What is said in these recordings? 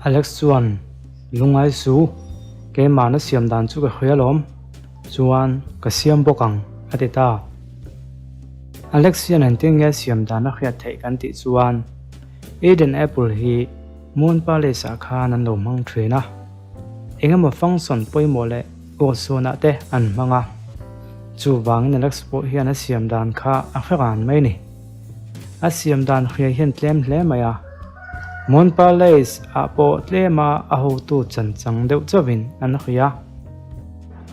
Alex chuan, Lungngai su, keimahna siam dan chu ka hria alawm, chuan ka siam bawk ang, a ti ta. Alex hian engtin nge siam dan a hriat theih kan tih chuan Eden Apple hi Moon Palace ah khan an lo hmang thin a, engemaw function pawimawh leh awhsawnah te an hmang a, chuvangin Alex pawh hian a siam dan kha a hre ran mai ni. A siam dan hria hian tlem hle mai a, Moon Palace ah pawh tlema a hotu chan chang deuh chauhin an hria.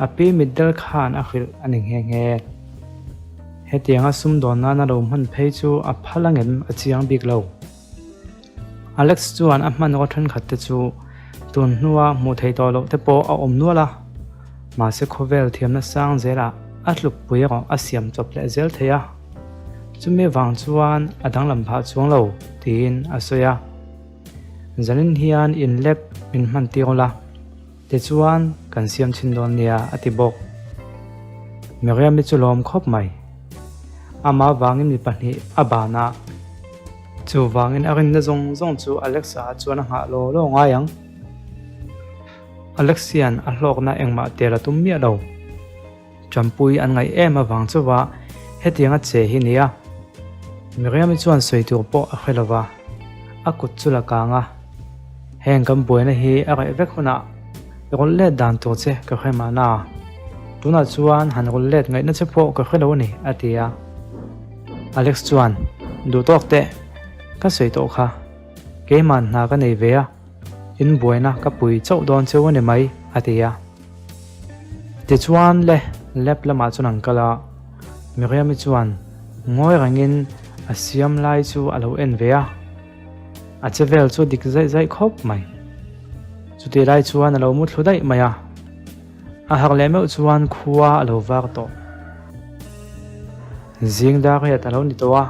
A pi mitdel khan a hrilh a ni nghe nghe. Hetianga sumdawn nana lo hman phei chu a phal angem a chiang bik lo. Alex chuan a hmanraw thenkhat te chu tun hnua hmuh theih tawh loh te pawh a awm nual a, mahse khawvel thiamna sang zelah a tlukpui erawh a siam chawp leh zel thei a, chumi vang chuan a danglam phah chuang lo tiin a sawi a. Zanin hian inlep min hman tir ula, tichuan kan siam chhin dawn nia a ti bawk. Miriam-i chu lawm khawp mai. Amah vangin mi pahnih a ban a, chuvangin a rinna zawng zawng chu Alexa chuan a nghah law law ngai ang. Alex hian a hlawkna engmah tel a tum miah lo. Ṭampui an ngaih em avang chauha hetianga che hi nia. Miriam-i chuan sawi tur pawh a hre lova, a kut chu la kang a. Heng kan buaina hi a reh vek hunah i rawn let dan tur che ka hre mahna. Tunah chuan han rawn let ngaihna che pawh ka hre lo a ni, a ti a. Alex chuan, Duh tawk teh, ka sawi tawh kha. Keimah hna ka nei ve a, in buaina ka pui chauh dawn cheu a ni mai, a ti a. Tichuan le lab lamah chuan an kal a, Miriam-i chuan ngawi rengin a siam lai chu a lo en ve a. A che vel chu dik zaih zaih khawp mai. Chutih lai chuan a lo mu thlu daih mai a, a harh leh meuh chuan khua a lo var tawh. Zing dar riat a lo ni tawh a,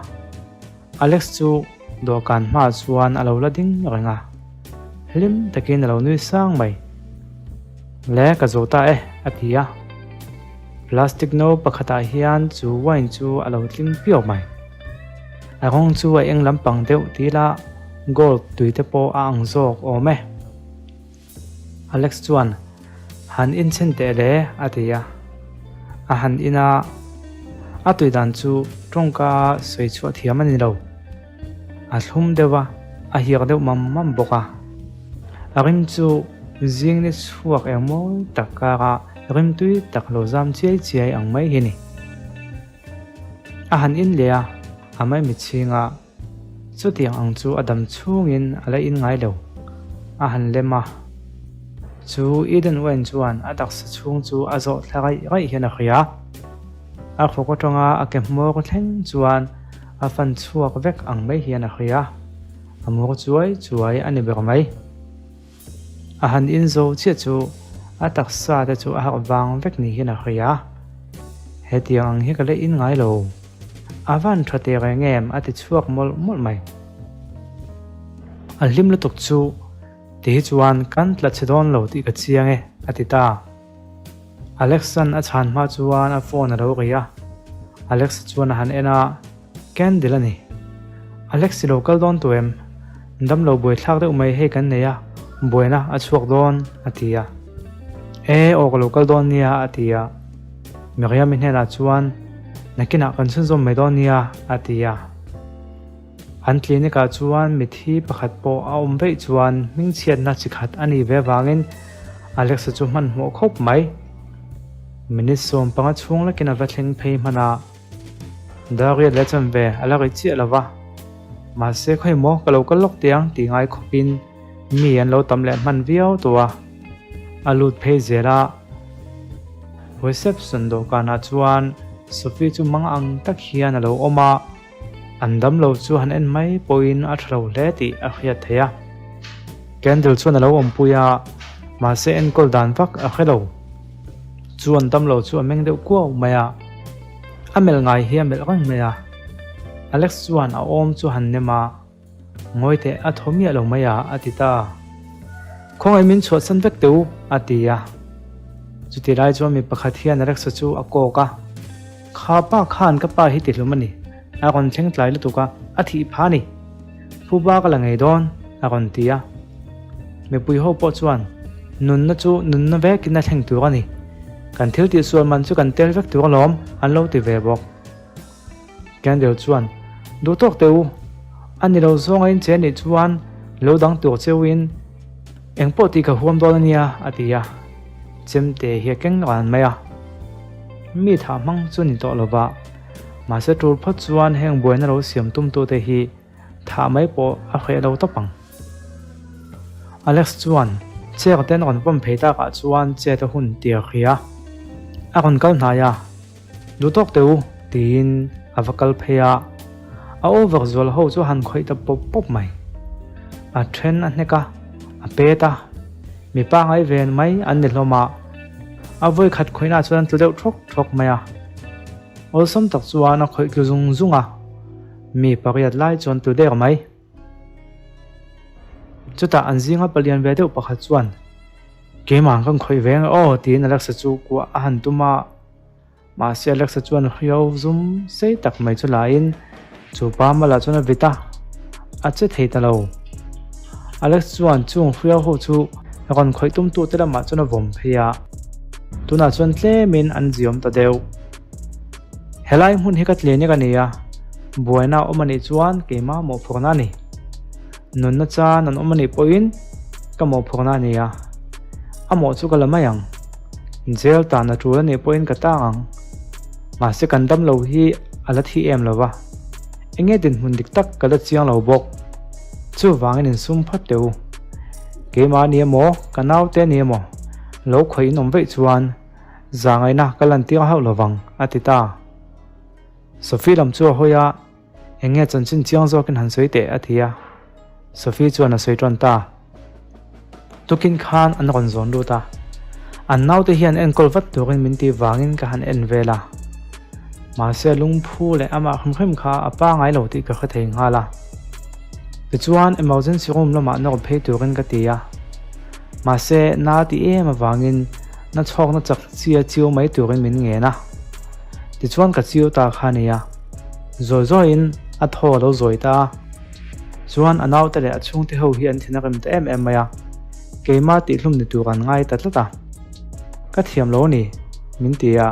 Alex chu dawhkan hmaah chuan a lo la ding reng a, hlim takin a lo nui sang mai. Le ka zo ta e, a ti a. Plastic no pakhatah hian chu wine chu a lo tling piau mai. A rawng chu a eng lampang deuh ti ila gold tui te pawh a ang zawk awm e. Alex chuan han inchhen teh le a ti a, a han in a, a tui dan chu tawngka sawi chhuah thiam a ni lo. A thlum deuh a, a hiak deuh mam mam bawk a. A rim chu zing ni chhuak eng mawi tak kara rim tui tak lo zam chiai chiai ang mai hi ni. A han in leh a, a maimi chhing a, chutiang ang chu a dam chhungin a la in ngai lo. A han lem a, chu Eden Wine chuan a taksa chhung chu a zawh thla raih raih hian a hria. A khawk atanga a ke hmawr thleng chuan a fan chhuak vek ang mai hian a hria. A mur chuai chuai a ni ber mai. A han in zo chiah chu a taksa te chu a harh vang vek ni hian a hria. Hetiang ang hi ka la in ngai lo. A van tha teh reng em a ti chhuak mawlh mawlh mai. A hlim lutuk chu ti hi chuan kan tla chhe dawn lo tih ka chiang e a ti ta. Alex-a'n a chhan hma chuan a phone a lo ri a. Alex chuan a han en a. Candle a ni. Alex i lo kal dawn tu em? Damlo buaithlak deuh mai hei kan nei a, buaina a chhuak dawn, a ti a. E, aw ka lo kal dawn nia, a ti a. Miriam-i hnenah chuan, Nakinah kan chhunzawm mai dawn nia, a ti a. An clinic ah chuan mithi pakhat pawh a awm veih chuan hmingchhiatna chi khat a nih ve avangin Alex-a chu hmanhmawh khawp mai. Minute 15 chhung lekin a va thleng phei hman a. Dariat leh chuan ve a la ri chiah lo va, mahse khawi maw ka lo kal lawk tiang tih ngai khawpin mi an lo tam leh hman viau tawh a, a lut phei zel a. Reception dawhkanah chuan Sophie chu mang ang tak hian a lo awm a, an damlo chu han en mai pawhin a tha lo hle tih a hriat theih a. Candle chuan a lo awmpui a, mahse enkawl dan vak a hre lo. Chu an damlo chu a meng deuh kuau mai a. A melh ngai hi a melh reng mai a, Alex chuan a awm chu han nem a, Ngawi teh a thaw miah lo mai a, a ti ta. Khawngaih min chhuahsan vek teh u, a ti a. Chuti lai chuan mi pakhat hian Alex-a chu a kawk a, Kha pa khan ka pa hi tihlum a ni, a rawn thleng tlai lutuk a, a thih pha a ni. Phuba ka la ngei dawn, a rawn ti a. Mipui ho pawh chuan, Nunna chu nunna vekin a thleng tur a ni. Kan thil tihsual man chu kan tel vek tur alawm, an lo ti ve bawk. Candle chuan, Duh tawk teh u, a ni lo zawng a inche nih chuan lo dang tur cheuhin eng pawh tih ka huam dawn a nia, a ti a. Chemte hi a keng ran mai a. Mi thah hmang chu ni tawh lova, mahse tul phawt chuan heng buaina lo siam tumtute hi Thah mai pawh a hreh lo tawp ang. Alex chuan chair te an rawn pawm phei takah chuan chet a hun tih a hria. A rawn kal hnai a, Duh tawk teh u, tiin a va kal phei a. A over zual ho chu a han khawih ta pawp pawp mai. A then a hnek a, a pet a, mipa ngai ven mai an ni hlawm a. A vawi khat khawihna chuan an tlu deuh thawk thawk mai a. Awlsam tak chuan a khawih tlu zung zung a. Mi pariat lai chuan tlu der mai. Chutah an zinga palian ve deuh pakhat chuan, Keimah kan khawih ve ang aw tiin Alexa chu kuah a han tum a. Mahse Alexa chuan hriau zum sei tak mai chu lain chu pa malah chuan a vit a, a che thei ta lo. Alex chuan chung hriau ho chu rawn khawih tumtute lamah chuan a vawm phei a. Tunah chuan tlemin an ziawm ta deuh. Helai hmun hi ka clinic a ni a, buaina a awm a nih chuan keimah mawhphurhna a ni. Nunna chan an awm a nih pawhin ka mawhphurhna a ni a, a mawh chu ka la mai ang. Jail tan a tul a nih pawhin ka tang ang. Mahse kan dam lo hi a la thi em lo va, enge dinhmun dik tak ka la chiang lo bawk. Chuvangin insum phawt teh u. Keimah a ni emaw, ka naute a ni emaw, lo khawih in awm veih chuan Zahngaihna ka lan tir hauh lovang, a ti ta. Sophie lam chu a hawi a, Eng nge chanchin chiang zawkin han sawi teh, a ti a. Sophie chuan a sawi tawn ta. Tukin khan an rawn zawn lut a, an naute hian enkawl vat turin min tih vangin ka han en vel a. Mahse lungphu leh amah hrim hrim kha a pangai lo tih ka hre thei nghal a. Tichuan emergency room lamah nawr phei turin ka ti a. Mahse, na ti em avangin na chhawkna chak chi a chiu mai turin min ngen a. Tichuan ka chiu ta kha a ni a. Zawi zawiin a thaw a lo zawi ta a. Chuan a naute leh a chhungte ho hi an thin a rem ta em em mai a. Keimah tihhlum ni tur an ngai ta tlat a. Ka thiam lo a ni, min ti a.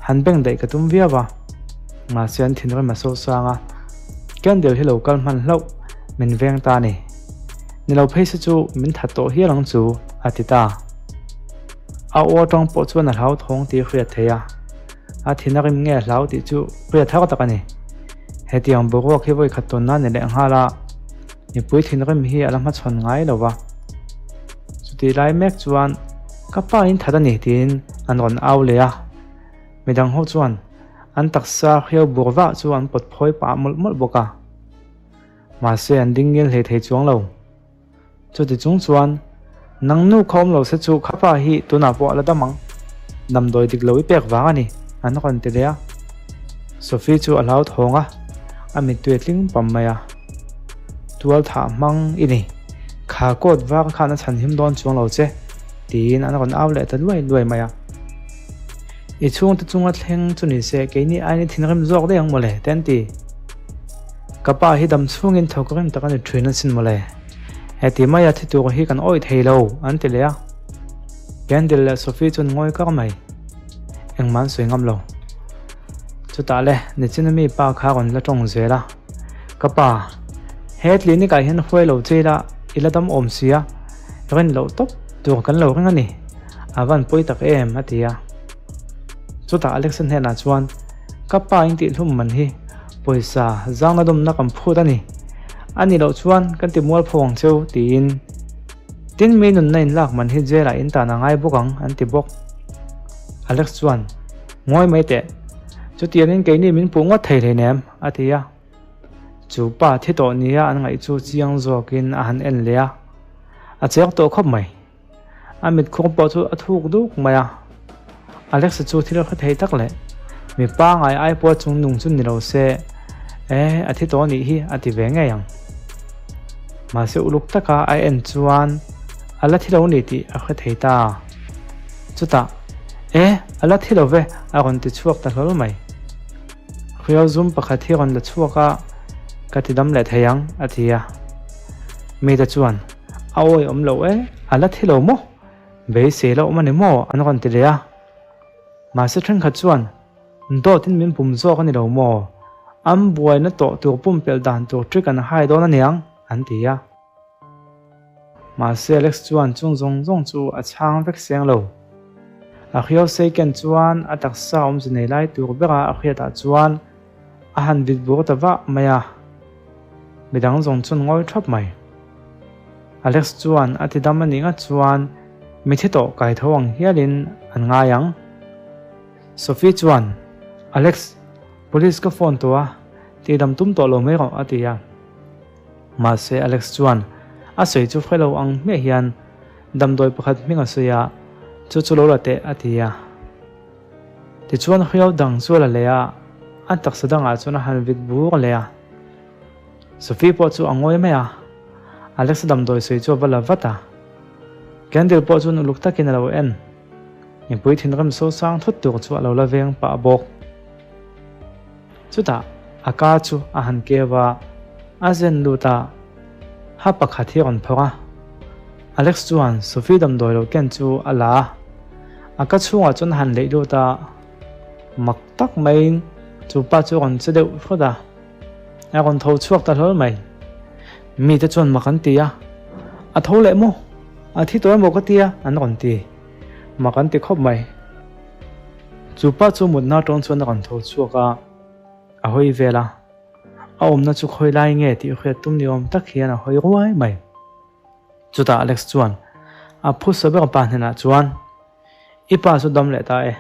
Han beng daih ka tum viau a. Mahse an thinrim a sosang a. Candle hi lo kal hman hlauh min veng ta a ni. Ni lo phei se chu min that tawh hial ang chu, a ti ta. A aw atang pawh chuan a hlauthawng tih a hriat theih a, a thin a rim nge a hlau tih chu hriat har tak a ni. Hetiang boruak hi vawi khat tawn nan ni leh nghal a, mipui thinrim hi a la hmachhawn ngai lo va. Chutih lai mek chuan ka pa in that a ni tiin an rawn au leh a, midang ho chuan an taksa hriau bur vah chu an pawt phawi pah mawlh mawlh bawk a. Mahse an ding ngil hlei thei chuang lo. Chuti chung chuan, Nang nu kha awm lo se chu kha pa hi tunah pawh a la dam ang. Damdawi dik lo i pek vang a ni, an rawn ti leh a. Sophie chu a hlauthawng a, a mittui a tling pam mai a. Tual thah hmang i ni, kha coat var khan a chhan him dawn chuang lo che, tiin an rawn au leh ta luai luai mai a. I chhungte chunga thleng chu ni se keini aiin i thinrim zawk daih ang mawle, te an ti. Ka pa hi dam chhungin thawk rem tak a ni thin asin mawle. Heti maia thi tur hi kan awih thei lo, an ti leh a. Candle leh Sophie chuan ngawi kar mai. Engmah an sawi ngam lo. Chutah le, nichina mi pa kha rawn la tawng zel a. Ka pa, he clinic ah hian huai lo che ila i la dam awm sia, rin loh tawp tur kan lo ring a ni. A van pawi tak em, a ti a. Chutah Alexa hnenah chuan, Ka pa in tihhlum man hi pawisa zangna dawmna kan phut a ni. A nih loh chuan kan ti mualpho ang cheu, tiin. Tin, mi nunna in lak man hi jail ah in tan a ngai bawk ang, an ti bawk. Alex chuan, Ngawi mai teh. Chutiangin keini min puh ngawt thei hleinem, a ti a. Chu pa thi tawh nia an ngaih chu chiang zawkin a han en leh a. A chek tawh khawp mai. A mit khur pawh chu a thuk duk mai a. Alexa chu thil hre thei tak leh mi pangai ai pawh chung nung chu ni lo se, e a thi tawh anih hi a ti ve ngei ang. Mahse uluk taka a en chuan a la thi lo ni tih a hre thei ta. Chutah, e a la thi lo ve a rawn ti chhuak ta hlawl mai. Hriau zum pakhat hi rawn la chhuak a, ka ti dam leh thei ang a ti a. Mite chuan. A awi awm lo e, a la thi lo maw? Beisei la awm a ni maw? an rawn ti leh a. Mahse thenkhat chuan, Dawtin min pum zawk a ni lo maw? An buaina tawh tur pumpelh dan tur trick an hai dawn a niang, an ti a. Mahse Alex chuan chung zawng zawng chu a chhang vek seng lo. A hriau sei ken chuan a taksa awmze nei lai tur bera a hriatah chuan a han vit bur ta vah mai a. Midang zawng chuan ngawi thap mai. Alex chuan a ti dam a nih ngat chuan mithi tawh kai tho ang hialin an ngai ang. Sophie chuan, Alex, police ka phone tawh a, tihdam tum tawh lo mai rawh a ti a. Mahse Alex chuan a sawi chu hre lo ang hmiah hian damdawi pakhat hming a sawi a, chu chu lo la teh a ti a. Tichuan hriau dang chu a la leh a, a taksa dangah chuan a han vit bur leh a. Sophie pawh chu a ngawi mai a, Alex a damdawi sawi chu a va la vat a. Candle pawh chuan uluk takin a lo en. Mipui thinrim sosang thut tur chu a lo la veng pah bawk. Chutah a ka chu a han keu a, a zen lut a, ha pakhat hi a rawn phawrh a. Alex chuan Sophie damdawi lo ken chu a la a, a ka chhungah chuan a han leih lut a, mak tak maiin chu pa chu a rawn che deuh hrawt a, a rawn tho chhuak ta hlawl mai. Mite chuan mak an ti a, A tho leh maw? A thi tawh emaw ka tia? an rawn ti. Mak an ti khawp mai. Chu pa chu mutna atang chuan a rawn tho chhuak a, a hawi vel a. A awmna chu khawi lai nge tih hriat tum ni awm tak hian a hawi ruai mai. Chutah Alex chuan a phusa ber pa hnenah chuan, I pa chu dam leh ta e.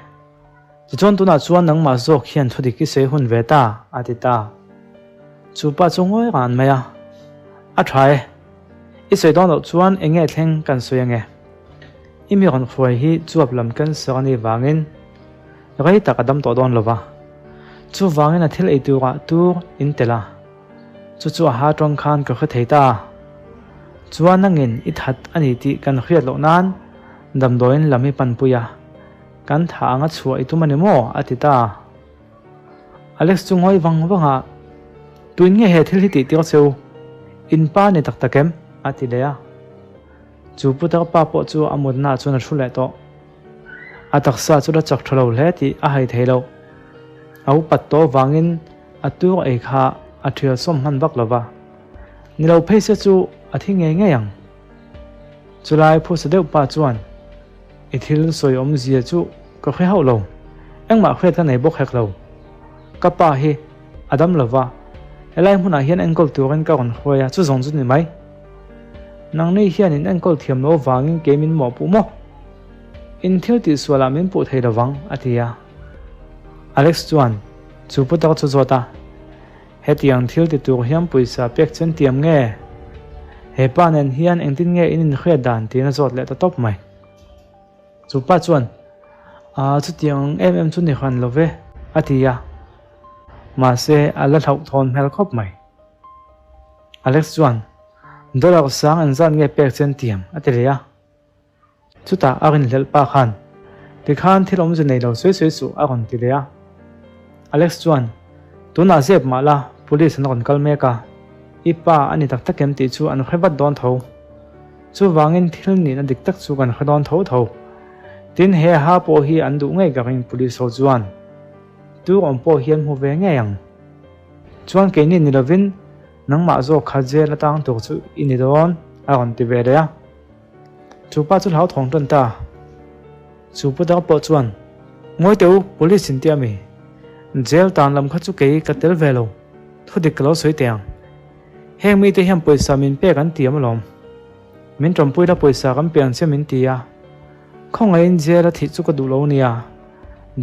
Tichuan tunah chuan nangmah zawk hian thudik i sawi hun ve ta, a ti ta. Chu pa chu ngawi ran mai a, A tha e. I sawi dawn loh chuan eng nge thleng kan sawi ange? I mi rawn hruai hi chuap lam cancer a nih vangin rei tak a dam tawh dawn lo va, chuvangin a thil ei turah tur in tel a, chu chu a ha tawng khan ka hre thei ta. Chuan nangin i that a ni tih kan hriat loh nan damdawiin lam i panpui a, kan thah anga chhuah i tum a ni maw? a ti ta. Alex chu ngawi vang vang a, Tuin nge he thil hi tih tir che u? In pa ni tak tak em? a ti leh a. Chu putar pa pawh chu a mutnaah chuan a thu leh tawh. A taksa chu la chak tha lo hle tih a hai thei lo. A upat tawh avangin a tur ei kha a thial sawm hman vak lo va. Ni lo phei se chu a thi ngei ngei ang. Chulai phusa deuh pa chuan I thil sawi awmzia chu ka hre hauh lo. Engmah hriat ka nei bawk hek lo. Ka pa hi a dam lo va, helai hmunah hian enkawl turin ka rawn hruai a, chu zawng chu ni mai. Nangni hian in enkawl thiam lo avangin kei min mawhpuh maw? In thil tihsualah min puh thei lovang, a ti a. Alex chuan chu putar chu zawt a, Hetiang thil ti tur hian pawisa pek chen tiam nge? He pa nen hian engtin nge in inhriat dan tiin a zawt leh ta tawp mai. Chu pa chuan, Aa, chutiang em em chu ni hran lo ve, a ti a. Mahse, a la hlauhthawn hmel khawp mai. Alex chuan, Dollar sang engzat nge pek chen tiang? a ti leh a. Chutah a rinhlelh pa khan, Tikhan thil awmze nei lo sawi sawi suh, a rawn ti leh a. Alex chuan, Tunah zep mah la, police an rawn kal mek a, i pa a ni tak tak em tih chu an hre vat dawn tho. Chuvangin thil nihna dik tak chu kan hre dawn tho tho. Tin, he ha pawh hi an duh ngei ka ring police ho chuan. Tur awm pawh hi an hmu ve ngei ang. Chuan keini ni lovin nangmah zawk kha jail atang tur chu i ni dawn a rawn ti ve leh a. Chu pa chu hlauthawng tan ta. Chu putar pawh chuan, Ngawi teh u, police in tia mi? Jail tan lam kha chu kei ka tel ve lo, thudik ka lo sawi teh ang. Heng mite hian pawisa min pek an ti alawm. Min tawmpui la pawisa kan pe ang che min ti a. Khawngaihin jail a thih chu ka duh lo nia.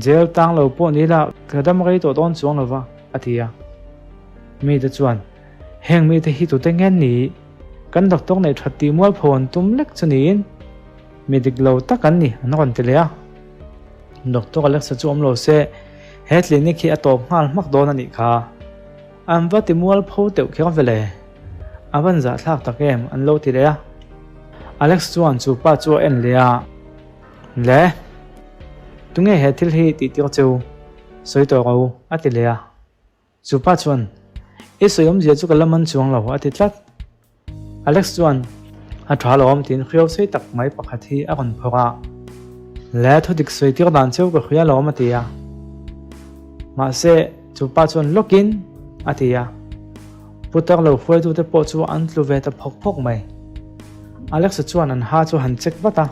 Jail tang lo pawh ni la ka dam rei tawh dawn chuang lova, a ti a. Mite chuan, Heng mite hi tute nge ni? Kan doctor neih that tih mualpho an tum lek chu niin mi dik lo tak an ni, an rawn ti leh a. Doctor Alexa chu awm lo se, he clinic hi a tawp nghal hmak dawn a nih kha. An va ti mualpho teuh kher ve le. A van zahthlak tak em an lo ti leh a. Alex chuan chu pa chu a en leh a, Le, tunge he thil hi tih tir cheu? Sawi tawh rawh u, a ti leh a. Chu pa chuan, I sawi awmzia chu ka la man chuang lo, a ti tlat. Alex chuan. A tha alawm tiin hriau sei tak mai pakhat hi a rawn phawrh a. Le thudik sawi tir dan cheu ka hria alawm a ti a. Mahse, chu pa chuan lawkin a ti a. Putar lo hruaitute pawh chu an tlu ve ta phawk phawk mai. Alex-a chuan an ha chu han check vat a.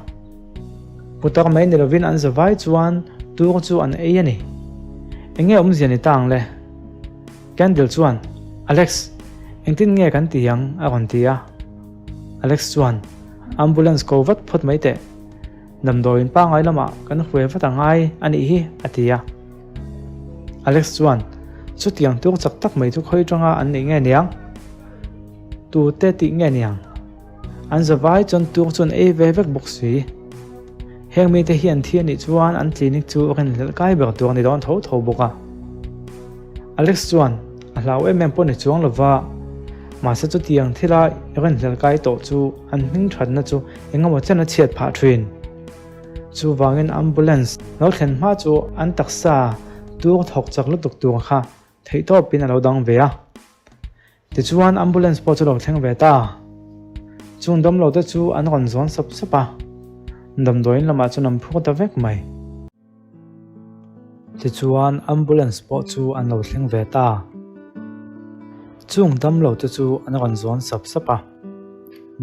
Putar mai ni lovin an zavai chuan tur chu an ei a ni. Enge awmzia ni ta ang le? Candle chuan, Alex, engtin nge kan ti ang? a rawn ti a. Alex chuan, Ambulance ko vat phawt mai teh. Damdawiin pangngai lamah kan hruai vat a ngai a nih hi, a ti a. Alex chuan, Chutiang tur chak tak mai chu khawi tanga an nih nge niang? Tute tih nge niang? An zavai chuan tur chu an ei ve vek bawk si. Heng mite hi an thi a nih chuan an clinic chu rinhlelh kai ber tur a ni dawn tho tho bawk a. Alex chuan a hlau em em pawh ni chuang lova, mahse chutiang thila rinhlelh kai tawh chu an hming thatna chu engemaw chen a chhiat phah thin. Chuvangin ambulance lo thlen hma chu an taksa tur thawk chak lutuk tur kha theihtawpin a lo dang ve a. Tichuan ambulance pawh chu lo thleng ve ta. Chung damlo te chu an rawn zawn sap sap a, damdawiin lamah chuan an phur ta vek mai. Tichuan ambulance pawh chu an lo thleng ve ta. Chung damlo te chu an rawn zawn sap sap a,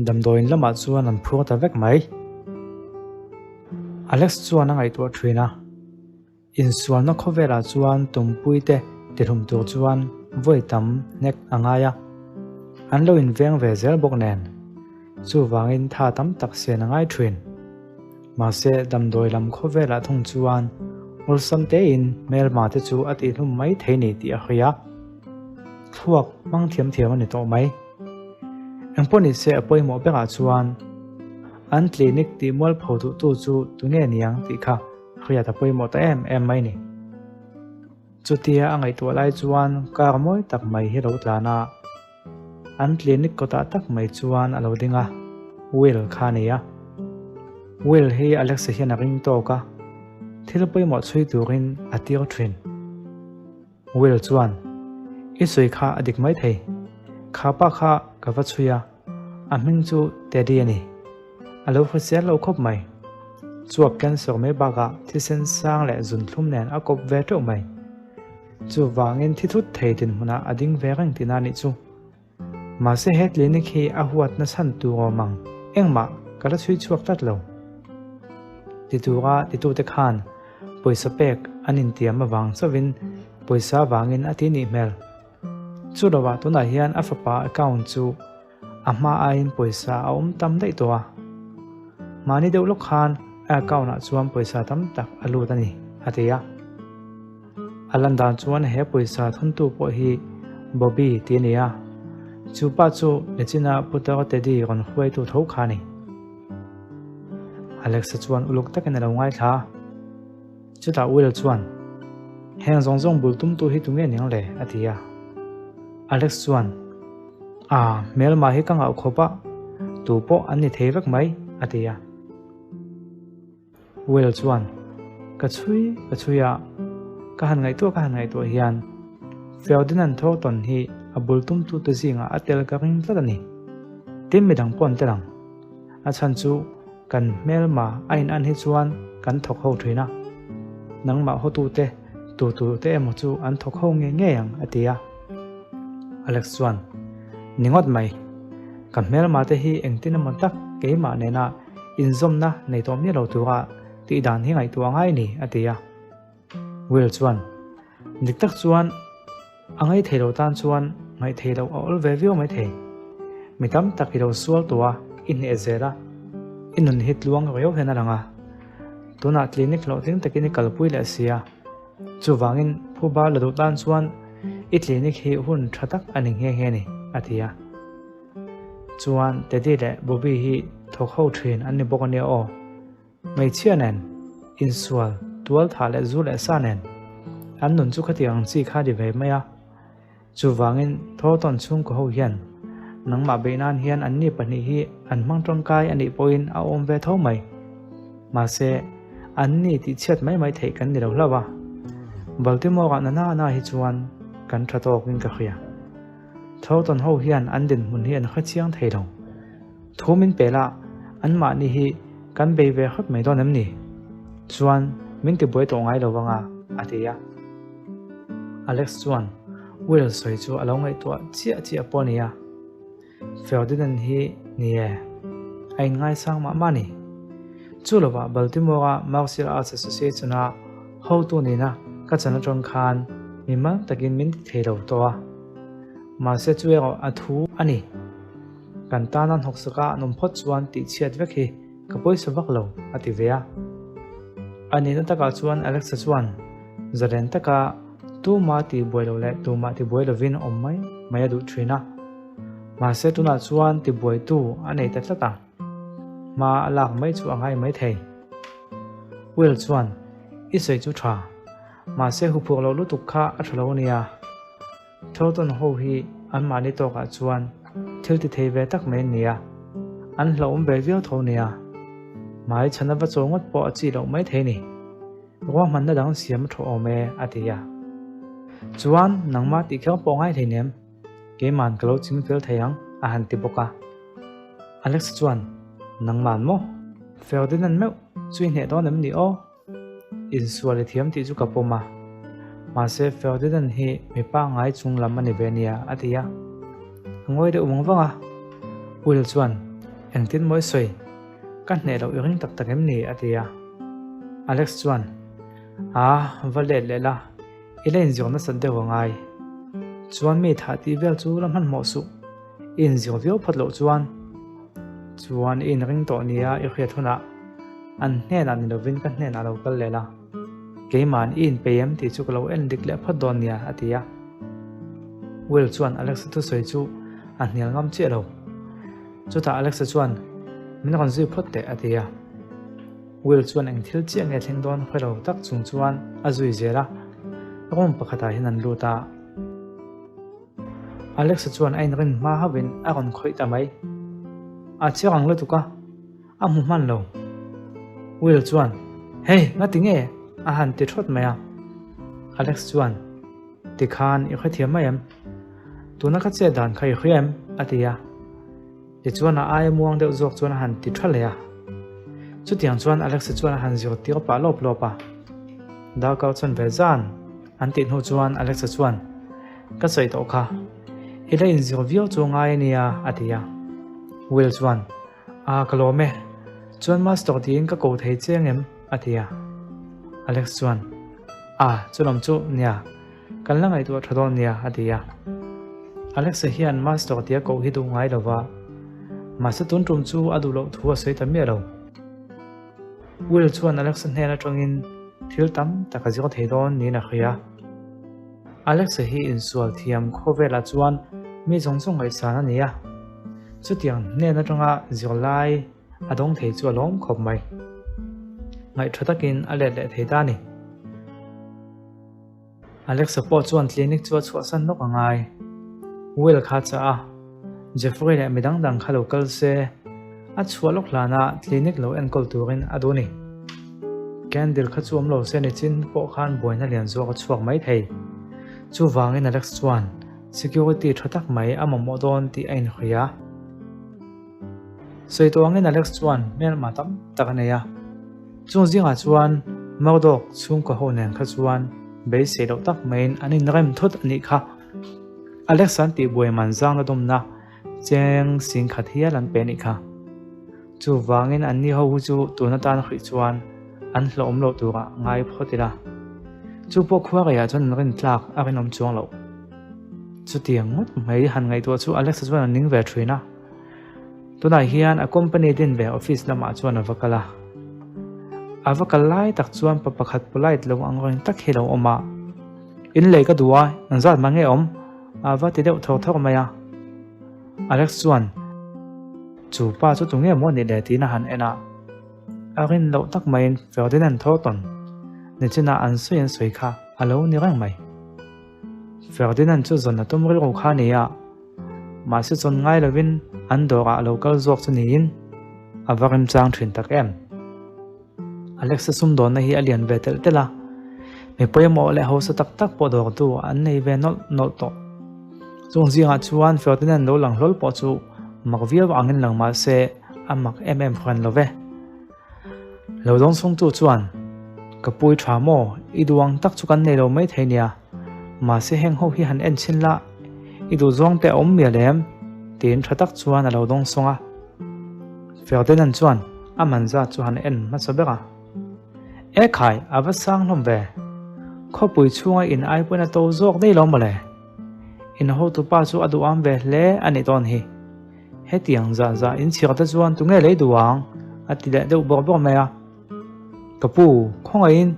damdawiin lamah chuan an phur ta vek mai. Alex chuan a ngaihtuah thin a. Insualna khawvelah chuan tumpuite tihlum tur chuan vawi tam hnek a ngai a, an lo inveng ve zel bawk nen. Chuvangin tha tam tak sian a ngai thin. Mahse damdawi lam khawvelah thung chuan awlsam tein hmelma te chu a tihlum mai thei ni tih a hria a, thluak hmang thiam thiam a ni tawh mai. Engpawh nise a pawimawh berah chuan an clinic tih mualpho duhtu chu tunge niang tih kha Hriat a pawimawh ta em em mai ni. Chutia a ngaihtuah lai chuan car mawi tak mai hi lo tlan a, an clinic kawtah tak mai chuan a lo ding a, Will kha a ni a. Will hi Alexa hian a ring tawk a, thil pawimawh chhui turin a tir thin. Will chuan, I sawi kha a dik mai thei. Kha pa kha ka va chhui a, a hming chu Teddy a ni. A lo hrisel lo khawp mai. Chuap cancer mai bakah thisen sang leh zunthlum nen a kawp ve teuh mai. Chuvangin thi thut thei dinhmunah a ding ve reng tihna nih chu. Mahse he clinic hi a huat na chhan tur awm ang engmah ka la chhui chhuak tlat lo. Ti tura titute khan pawisa pek an intiam avang chauhin pawisa vangin a ti nih hmel. Chu lovah tunah hian a fapa account chu a hma aiin pawisa a awm tam daih tawh a. Mahni deuh lawk khan a account ah chuan pawisa tam tak a lut a ni, a ti a. A lan dan chuan he pawisa thawntu pawh hi Bobby tih a ni a, chu pa chu Nichina Putar Teddy rawn hruaitu tho kha a ni. Alexa chuan uluk takin a lo ngaithla a, chutah Will chuan, Heng zawng zawng bul tumtu hi tunge niang le? a ti a. Alex chuan, Ah, hmelma hi ka ngauh khawp a, tu pawh an ni thei vek mai, a ti a. Will chuan, Ka chhui, ka chhui a, ka han ngaihtuah ka han ngaihtuah hian Ferdinand Thornton hi a bul tumtute zingah a tel ka ring tlat a ni. Tin midang pawh an tel ang. A chhan chu kan hmelma a in an hi chuan kan thawk ho thin a, nangmah hawtute tu tute emaw chu an thawk ho ngei ngei ang, a ti a. Alex chuan, Ni ngawt mai, ka hmelma te hi engtin emaw tak keimah nena Inzawmna nei tawh miah lo tura tih dan hi ngaihtuah ngai ni, a ti a. Will chuan, Dik tak chuan a ngaithei lo tan chuan ngaihthei loh a awl ve viau mai thei. Mi tam tak i lo sual tawh a, i hneh zel a, i nun hi tluang riau hian a lang a. Tunah clinic hlawhtling takin i kalpui leh si a, chuvangin phuba la duh tan chuan i clinic hi hun tha tak a ni nghe nghe ni, a ti a. Chuan Teddy leh Bobby hi thawk ho thin an ni bawk ania aw. Hmeichhia nen, insual, tual thah leh zu leh sa nen an nun chu khatiang ang chi kha di ve mai a. Chuvangin Thornton chhungkaw ho hian nangmah beih nan hian anni pahnih hi an hmang tangkai a nih pawhin a awm ve tho mai. Mahse, anni tihchhiat mai mai theih kan ni lo hlauh a. Baltimore-ah na na na hi chuan kan tha tawkin ka hria. Thornton ho hian an dinhmun hi an hre chiang thei lo. Thu min pe la, anmahni hi kan bei ve hrep mai dawn em ni? Chuan min ti buai tawh ngai lo vang a, a ti a. Alex chuan Will sawi chu a lo ngaihtuah chiah chiah pawh a ni a. Ferdinand hi ni e, a inngaisang mah mah a ni. Chu lovah Baltimore-a Martial Arts Association-a hotu nena ka chan atang khan mi mal takin min ti thei lo tawh a. Mahse chu erawh a thu a ni. Kan tana hnawksaka an awm phawt chuan tihchhiat vek hi ka pawisa vak lo, a ti ve a. A nihna takah chuan Alexa chuan zalen taka tuma tihbuai lo leh tumah tibuai lovin awm mai mai a duh thin a. Mahse tunah chuan tibuaitu a nei ta tlat a, hma a lak mai chu a ngai mai thei. Will chuan, I sawi chu tha, mahse huphurh loh lutuk kha a tha lo a nia. Thornton ho hi anmahni tawkah chuan thil ti thei ve tak mai an ni a, an hlauhawm ve viau tho nia. Hmai chhana va chaw ngawt pawh a chih loh mai thei ni. Ruahmanna dang siam a tha awm e, a ti a. Chuan nangmah tih kher pawh ngai hleinem, keiman ka lo ching fel thei ang, a han ti bawk a. Alex chuan, Nangman maw? Ferdinand meuh chu i hneh dawn em ni aw? Insual i thiam tih chu ka pawm a, mahse Ferdinand hi mi pangngai chung lam a ni ve nia, a ti a. A ngawi deuh vang vang a, Will chuan, Engtin maw i sawi? Ka hneh loh i ring tak tak em ni? a ti a. Alex chuan, A, va let leh la, i la inzir nasat deuh a ngai. Chuan mi thah tih vel chu la hmanhmawh suh. I inzir viau phawt loh chuan chuan i inring tawh nia i hriat hunah an hnenah ni lovin ka hnenah lo kal leh la, keima'n i inpei em tih chu ka lo en dik leh phawt dawn nia a ti a. Will chuan Alexa thusawi chu a hnial ngam chiah lo. Chutah Alexa chuan min rawn zui phawt teh a ti a. Will chuan eng thil chiah nge thleng dawn hre lo tak chung chuan a zui zel a, room pakhatah hian an lut a. Alexa chuan a inrin hma hauhin a rawn khawih ta mai. A chiang ang lutuk a, a hmu hman lo. Will chuan, Hey, ngati nge? a han ti thawt mai a. Alex chuan, Tikhan i hrethiam mai em? Tuna ka chet dan kha i hria em? a ti a. Tichuan a aia muang deuh zawk chuan a han ti tha leh a. Chutiang chuan Alexa chuan a han zir tir pah lawp lawp a. Darkar chuan ve zan an tih hnu chuan Alexa chuan, Ka sawi tawh kha, i la inzir viau chu ngai a nia a ti a. Will chuan, A ka lawm e, chuan master tiin ka ko thei che angem? a ti a. Alex chuan, A chu lam chu nia. Kan la ngaihtuah tha dawn nia, a ti a. Alexa hian Master tia koh hi duh ngai lo va, mahse tun tum chu a duh loh thu a sawi ta miah lo. Will chuan Alexa hnen atangin thil tam tak a zir thei dawn niin a hria. Alexa hi insual thiam khawvelah chuan mi zawng zawng ngaihsan a ni a, chutiang hnen atanga zirlai a dawng thei chu a lawm khawp mai. Ngaihṭha takin a let leh thei ta a ni. Alexa pawh chuan clinic chu a chhuahsan lawk a ngai. Will kha a chah a, Jeffrey leh midang dang kha lo kal se, a chhuah lawk hlanah clinic lo enkawl turin a duh a ni. Candle kha chu awm lo se nichin pawh khan buaina lian zawk a chhuak mai thei. Chuvangin Alex chuan security tha tak mai a mamawh dawn tih a inhria. Sawi tawh angin Alex chuan hmelma tam tak a nei a, chung zingah chuan Murdoch chhungkaw ho nen kha chuan beisei loh tak maiin an inrem thut a nih kha. Alex an tihbuai man zangna dawmna cheng singkhat hial an pe a nih kha. Chuvangin anni ho hi chu tun atan hrih chuan an hlawhawm loh turah ngai phawt ila. Chu pawh khua reiah chuan an rintlak a rinawm chuang loh. Chutiang ngawt mai han ngaihtuah chu Alex-a chuan a ning ve thin a. Tunah hian a company din ve office lamah chuan a va kal a. A va kal lai tak chuan pa pakhat polite lo ang reng tak hi lo awm a. In lei ka duh a, engzat mah nge awm? A va ti deuh thawr thawr mai a. Alex chuan, Chu pa chu tunge maw nih le tiin a han en a. A rin loh tak maiin Ferdinand Thornton nichinah an sawi an sawi kha a lo ni reng mai. Ferdinand chu zawn a tum rilru kha a ni a, mahse chawn ngai lovin an dawrah a lo kal zawk chu niin a va remchang thin tak em. Alexa sumdawnna hi a lian ve telh telh a, mi pawimawh leh hausa tak tak pawh dawrtu an nei ve nawlh nawlh tawh. Chung zingah chuan Ferdinand lo lang hlawl pawh chu Mak viau angin lang mah se a mak em em hran lo ve. Lo dawng chhungtu chuan, Ka pui tha maw, i duh ang tak chu kan nei lo mai thei nia. Mahse heng ho hi han en chhin la, i duh zawng te a awm mial em? tiin tha tak chuan a lo dawng sawng a. Ferdinand chuan a man zat chu han en hmasa ber a. E khai, a va sang hlawm ve. Khawpui chhunga in ai pawhin a to zawk daih lo mawle. In hotupa chu a duham ve hle a nih dawn hi. Hetiang zah zah in chhiar te chuan tunge lei duh ang? a ti leh deuh bawk bawk mai a. Ka pu, khawngaihin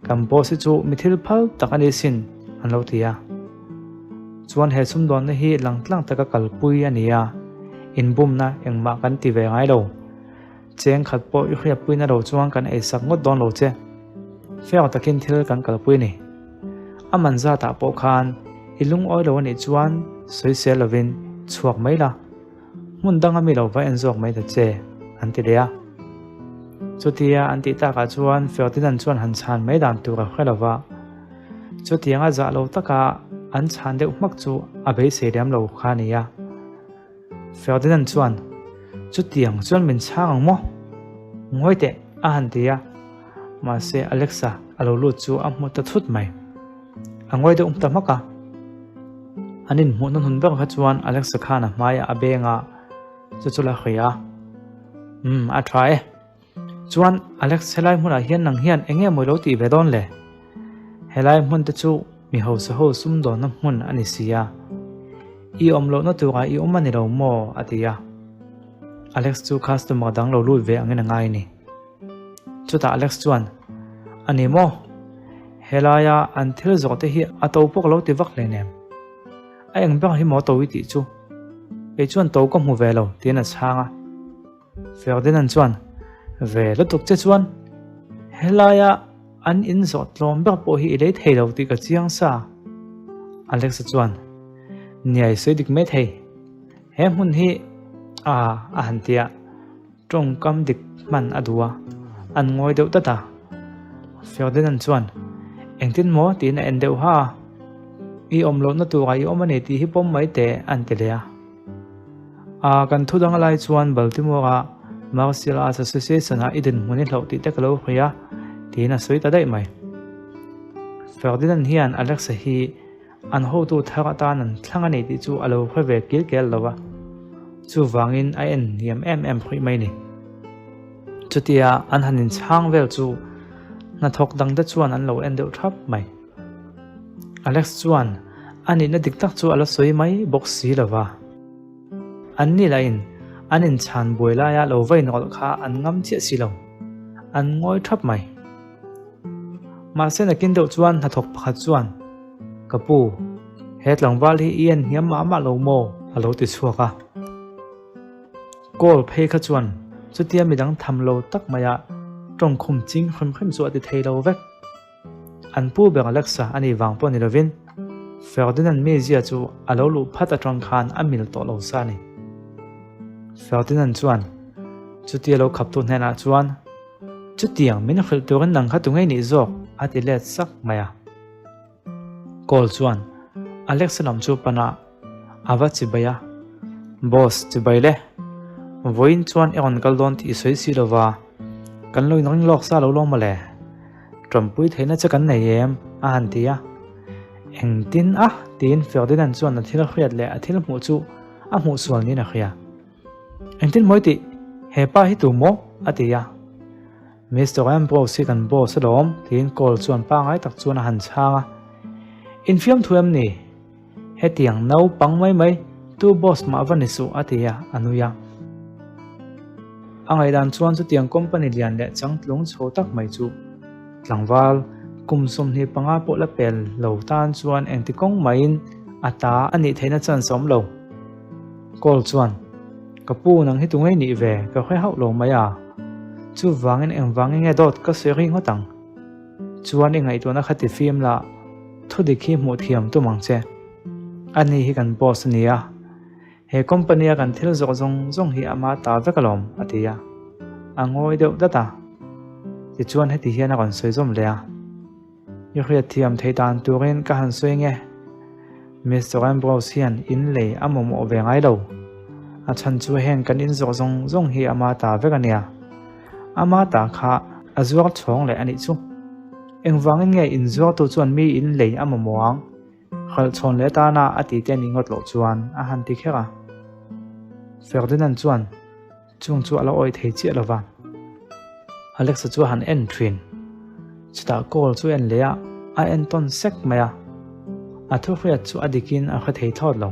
kan boss hi chu mi thil phal tak a ni sin, an lo ti a. Chuan he sumdawnna hi langtlang taka kalpui a ni a, inbumna engmah kan ti ve ngai lo. Cheng khat pawh i hriatpuina lo chuan kan eisak ngawt dawn lo che. Fair takin thil kan kalpui a ni. A man zatah pawh khan i lungawi lo a nih chuan sawisel lovin chhuak mai la, hmun danga mi lo va en zawk mai ta che, an ti leh a. Chutia an tih takah chuan Ferdinand chuan han chhan mai dan tur a hre lo va, chutianga zah lo taka an chhan deuh hmak chu a beisei lem lo kha a ni a. Ferdinand chuan, Chutiang chuan min chhang ang maw? Ngawi teh, a han ti a. Mahse, Alexa a lo lut chu a hmu ta thut mai. A ngawi deuh ta hmak a. An inhmuhna hnun ber kha chuan Alexa khan a hmaiah a beng a, chu chu la hria a. Umm, a tha e. Chuan Alex helai hmunah hian nang hian eng nge maw ilo tih ve dawn le? Helai hmun te chu mi hausa ho sumdawnna hmun a ni si a, i awm lohna turah i awm a ni lo maw? a ti a. Alex chu customer dang lo lut ve angin a ngai a ni. Chutah Alex chuan, A ni maw? Helaia an thil zawh te hi a to pawh ka lo ti vak hleinem. A eng ber hi maw to i tih chu? Kei chuan to ka hmu ve lo, tiin a chhang a. Ferdinand chuan, Ve lutuk che chuan helaia an in zawh tlawm ber pawh hi i lei thei lo tih ka chiang sa. Alexa chuan, Niai sawi dik mai thei. He hmun hi a a han ti a, tawngkam dik hman a duh a, an ngawi deuh tlat a. Ferdinand chuan, Engtin maw? tiin a en deuh ha a, I awm lohna turah i awm a ni tih hi pawm mai teh, an ti leh a. A kan thu dang lai chuan Baltimore-a Martial Arts Association-ah i dinhmun i hlauh tih te ka lo hria tiin a sawi ta daih mai. Ferdinand hian Alexa hi an hotu thar atan an thlang a ni tih chu a lo hre ve kil kel lo va, chuvangin a en hniam em em hruih mai ni. Chutia an han inchhang vel chu hnathawk dangte chuan an lo en deuh thap mai. Alex chuan a nihna dik tak chu a la sawi mai bawk si lo va. An ni lahin an inchhan buai laia lo va inrawlh kha an ngam chiah si lo. An ngawi thap mai. Mahse nakin deuh chuan hnathawk pakhat chuan, Ka pu, he tlangval hi i en hniam mah mah lo maw? a lo ti chhuak a. Kawl phei kha chuan chutia midang tham lo tak maia tawngkhum ching hrim hrim chu a ti thei lo vek. An pu ber Alexa a nih vang pawh ni lovin Ferdinand mizia chu a lo luh phat atang khan a mil tawh lo sa a ni. Ferdinand chuan chutia lo khaptu hnenah chuan, Chutiang min hrilh turin nang kha tungei nih zawk? a ti let sak mai a. Cole chuan Alexa lam chu pan a, a va chibai a, Boss, chibai le. Vawiin chuan i rawn kal dawn tih i sawi si lo va, kan lo inring lawk sa lo lawng mawle. Ṭawmpui theihna che kan nei em? a han ti a. Engtin a? tiin Ferdinand chuan a thil hriat leh a thil hmuh chu a hmuh sual niin a hria. Engtin mawi tih? He pa hi tu maw? a ti a. Mister Ambrose hi kan boss alawm, tiin Cole chuan pangngai tak chuan a han chhang a. Infiam thu em ni? Hetiang naupang mai mai, tu boss mah va ni suh, a ti a, a nui a. A ngaihdan chuan chutiang company lian leh changtlung chho tak mai chu tlangval kum 25 pawh la pel lo tan chuan engti kawng maiin a ta a nih theihna chance a awm lo. Cole chuan, Ka pu, nang hi tu ngei nih ve, ka hre hauh lo mai a. Chuvangin engvangin nge dawt ka sawi ri ngawt ang? Chuan i ngaihtuahna kha ti fim la, thudik hi hmuh thiam tum ang che. Ani hi kan boss a ni a, he company a kan thil zawh zawng zawng hi ama ta vek alawm, a ti a. A ngawi deuh dat a. Tichuan heti hian a rawn sawi zawm leh a. I hriat thiam theih dan turin ka han sawi nge? Mister Ambrose hian in lei a mamawh ve ngai lo. A chhan chu heng kan in zawh zawng zawng hi ama ta vek a nia. Ama ta kha a zuar chhawng leh a nih chu. Engvangin nge inzuartu chuan mi in lei a mamawh ang? Hralh chhawn leh tana a ti te nih ngawt loh chuan a han ti kher a. Ferdinand chuan chung chu a la awih thei chiah lo va. Alexa chu a han en thin. Chutah call chu en leh a, a en tawn sek mai a. A thuhriat chu a dikin a hre thei thlawt lo.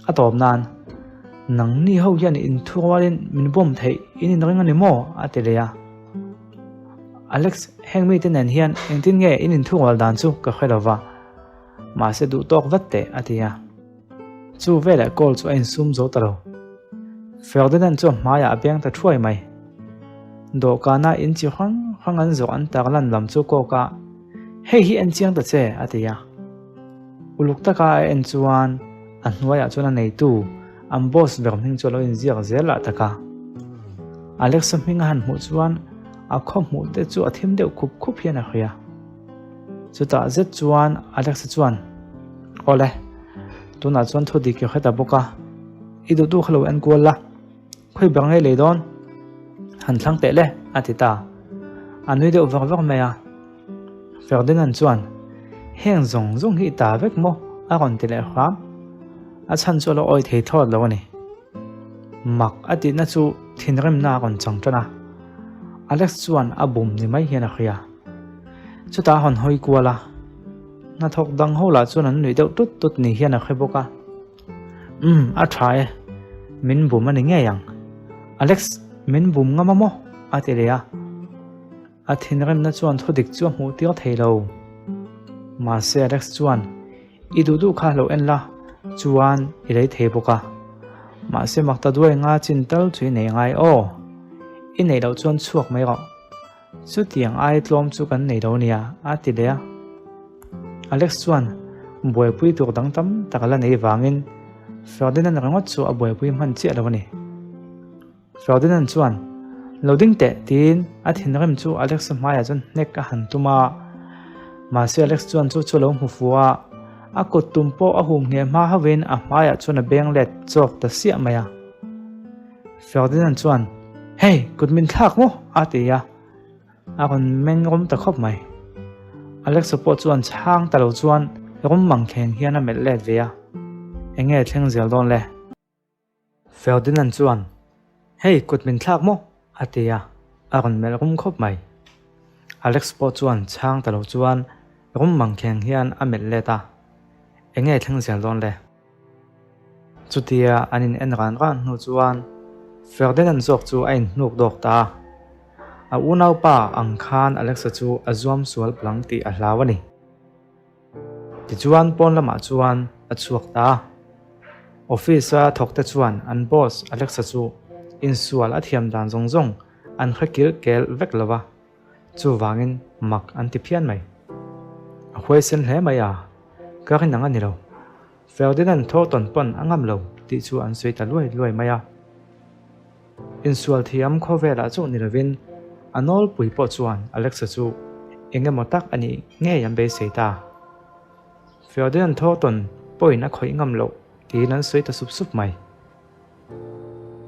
A tawp nan, Nangni ho hian inthurualin min bawm theih in inring a ni maw? a ti leh a. Alex, heng mite nen hian engtin nge in inthurual dan chu ka hre lo va, mahse duh tawk vat teh, a ti a. Chu veleh call chu a insum zo ta lo. Ferdinand chu a hmaiah a beng ta thuai mai. Dawhkana in chi hrang hrang an zawh an tar lan lam chu kawk a, Hei hi en chiang ta che, a ti a. Uluk taka a en chuan a hnuaiah chuan a neitu an boss ber hming chu a lo inziak zel lah tak a. Alexa hming a han hmuh chuan a khaw hmuh te chu a thim deuh khup khup hian a hria. Chutah zet chuan Alexa chuan, Awle, tunah chuan thu dik i hre ta bawk a, i duh duh kha lo en kual la, khawi ber ngei lei dawn? Han thlang teh le, a ti ta. A nui deuh vak vak mai a. Ferdinand chuan, Heng zawng zawng hi i ta vek maw? a rawn ti leh hram. A chhan chu a lo awi thei thlawt lo a ni. Mak a tihna chu thinrimna a rawn chang tan a. Alex chuan a bum ni mai hian a hria. Chutah a hawn hawi kual a, hnathawk dang ho lah chuan an nuih deuh tut tut ni hian a hre bawk a. Umm, a tha e. Min bum a ni ngei ang. Alex, min bum ngam a maw? a ti leh a. A thinrimna chuan thudik chu a hmuh tir thei lo. Mahse Alex chuan, I duh duh kha lo en la, chuan i lei thei bawk a. Mahse makta duai nga chin tal chu i nei ngai aw. I neih loh chuan chhuak mai rawh. Chutiang ai tlawm chu kan nei lo nia, a ti leh a. Alex chuan buaipui tur dang tam tak a la nei vangin Ferdinand ringawt chu a buaipui hman chiah lo a ni. Ferdinand chuan, Lo ding teh, tiin a thinrim chu Alex-a hmaiah chuan hnek a han tum a. Mahse Alex chuan chu chu a lo hmu fu a, a kut tum pawh a hum ngheh hma hauhin a hmaiah chuan a beng let chawk ta siah mai a. Ferdinand chuan, Hey, kut min thlak maw? a ti a, a rawn meng rawm ta khawp mai. Alex-a pawh chuan chhang ta lo chuan rawm mangkheng hian a melh let ve a, Enge thleng zel dawn le? Ferdinand chuan, Hei, kut min thlak maw? a ti a, a rawn melh rum khawp mai. Alex pawh chuan chhang ta lo chuan rum mangkheng hian a melh let a, Enge thleng zel dawn le? Chutia an in en ran ran hnu chuan Ferdinand zawk chu a inhnuk dawk ta a, a unaupa ang khan Alex-a chu a zuam sual plang tih a hlau a ni. Tichuan pawn lamah chuan a chhuak ta a. Office-a thawkte chuan an boss Alexa chu insual a thiam dan zawng zawng an hre kilh kel vek lo va, chuvangin mak an ti phian mai. A huaisen hle mai a, ka rin ang a ni lo. Ferdinand Thornton pawn a ngam lo tih chu an sawi ta luai luai mai a. Insual thiam khawvelah chauh ni lovin a nawlpui pawh chuan Alexa chu eng emaw tak a nih ngei an beisei ta. Ferdinand Thornton pawhin a khawih ngam loh tiin an sawi ta sup sup mai.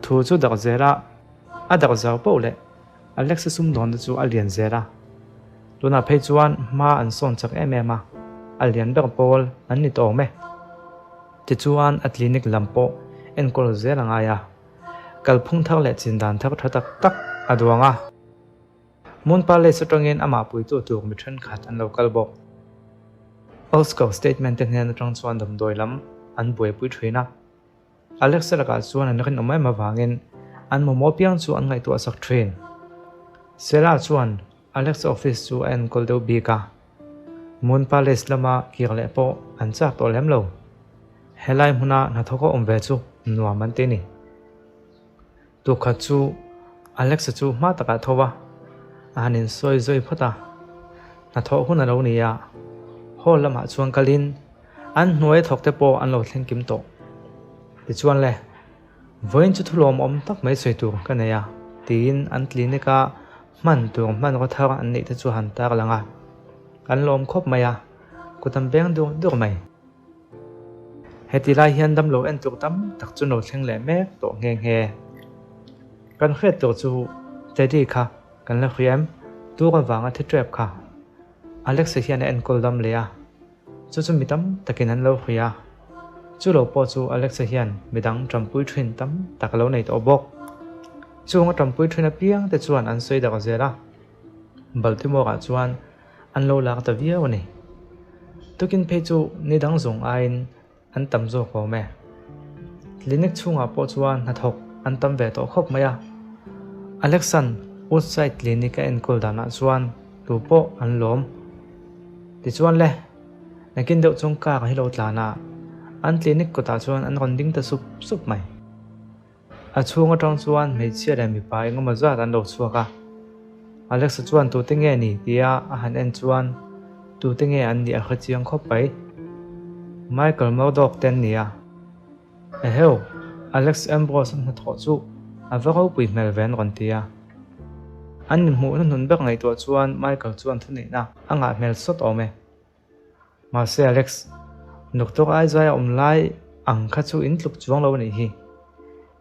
Thu chu darh zel a, a darh zau poh leh Alexa sumdawnna chu a lian zel a. Tunah phei chuan hma an sawn chak em em a, a lian ber pawl an ni tawh awm e. Tichuan a clinic lam pawh enkawl zel a ngai a. Kalphung thar leh chin dan thar tha tak tak a duang a. Moon Palace atangin amah puitu tur mi thenkhat an lo kal bawk. Oscar statement te hnen atang chuan damdawi lam an buaipui thin a. Alexa lakah chuan an rinawm em avangin an mamawh piang chu an ngaihtuah sak thin. Sela chuan Alexa office chu a enkawl deuh bik a. Moon Palace lama kir leh pawh an chak tawh lem lo. Helai hmuna hnathawk a awm ve chu nuam an ti a ni. Tukhat chu Alexa chu hma takah tho a, a han insawi zawi phawt a. Hnathawh hun a lo ni a, hall lamah chuan kalin an hnuai thawk te pawh an lo thleng kim tawh. Tichuan le, vawiin chu thulawmawm tak mai sawi tur ka nei a, tiin an clinic a hman tur hmanraw thar an neih te chu a han tarlang a. An lawm khawp mai a, kut an beng dur dur mai. Heti lai hian damlo en tur tam tak chu no thleng leh mek tawh nghe nghe. Kan hriat tur chu Teddy kha kan la hria em? Tur avanga thi trep kha. Alex-a hian a enkawl dam leh a, chu chu mi tam takin an lo hria. Chu lo pawh chu Alex-a hian midang tampui thin tam tak a lo nei tawh bawk. Chung a tampui thin apiang te chuan an sawi dak zel a, Baltimore-ah chuan an lo lak ta viau a ni. Tukin phei chu ni dang zawng aiin an tam zawk awm e. Clinic chhungah pawh chuan hnathawk an tam ve tawh khawp mai a. Alexan Woodside Clinic a enkawl danah chuan tu pawh an lawm. Tichuan le, nakin deuh chung car hi lo tlan a, an clinic kawtah chuan an rawn ding ta sup sup mai. A chhung atang chuan hmeichhia leh mipa engemaw zat an lo chhuak a. Alexa chuan tute nge ni tia a han en chuan tute nge an nih a hre chiang khawp mai. Michael Murdoch te an ni a. Eheu, Alex Ambrose a hnathawh chu a va ropui hmel ve an rawn ti a. An inhmuhna hnun ber ngaihtuah chuan Michael chuan thuneihna a ngah hmel sawt awm e. Mahse Alex, Doctor Aizaia awm lai ang kha chu in tluk chuang lo a nih hi.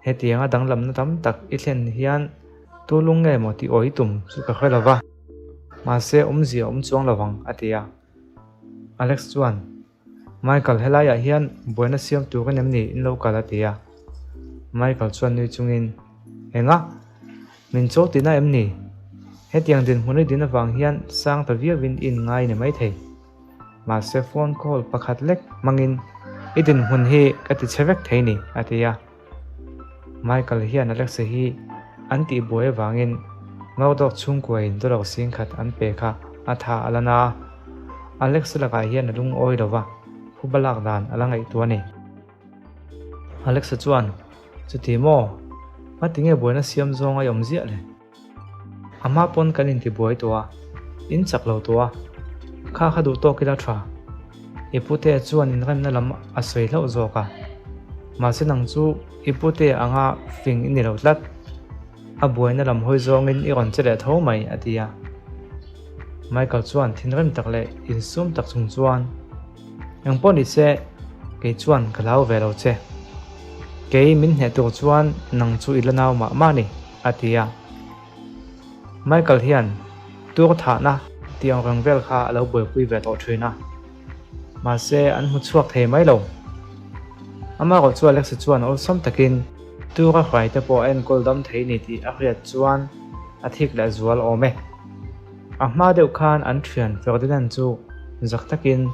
Hetianga danglamna tam tak i thlen hian tu lung nge maw tih awi tum chu ka hre lo va. Mahse awmzia awm chuang lo ang, a ti a. Alex chuan, Michael helaiah hian buaina siam turin em ni in lo kal a ti a. Michael chuan nui chungin, Enga? Min chaw tina em ni? Hetiang dinhmun i din avang hian sang ta viauin i inngai ni maithei. Mahse phone call pakhat lek hmangin i dinhmun hi ka ti chhe vek thei ni, a ti a. Michael hian Alexa hi an tihbuai avangin Murdoch chhungkuain dollar singkhat an pe kha a tha a la na a. Alexa lakah hian a lungawi lo va, phuba lak dan a la ngaihtuah a ni. Alexa chuan, Chuti maw? Ngati nge buaina siam zawng a i awm ziah le? A hma pawn kan intibuai tawh a, in chak lo tawh a, kha kha duh tawk ila tha. I pute chuan inremna lam a sawi hlauh zawk a, mahse nang chu i pute anga fing i ni lo tlat. A buaina lam hawi zawngin i rawn che leh tho mai, a ti a. Michael chuan thinrim tak leh insum tak chung chuan, Eng pawh ni se, kei chuan ka hlau ve lo che. Kei min hneh tur chuan nang chu i la nau mah mah ni, a ti a. Michael hian tur thahna tih ang reng vel kha a lo buaipui ve tawh thin a. Mahse, an hmu chhuak thei mai lo. Amaherawh chu Alexa chuan awlsam takin tur a hrai te pawh a enkawl dam thei ni tih a hriat chuan a thik leh zual awm e. A hma deuh khan an thian Ferdinand chu zak takin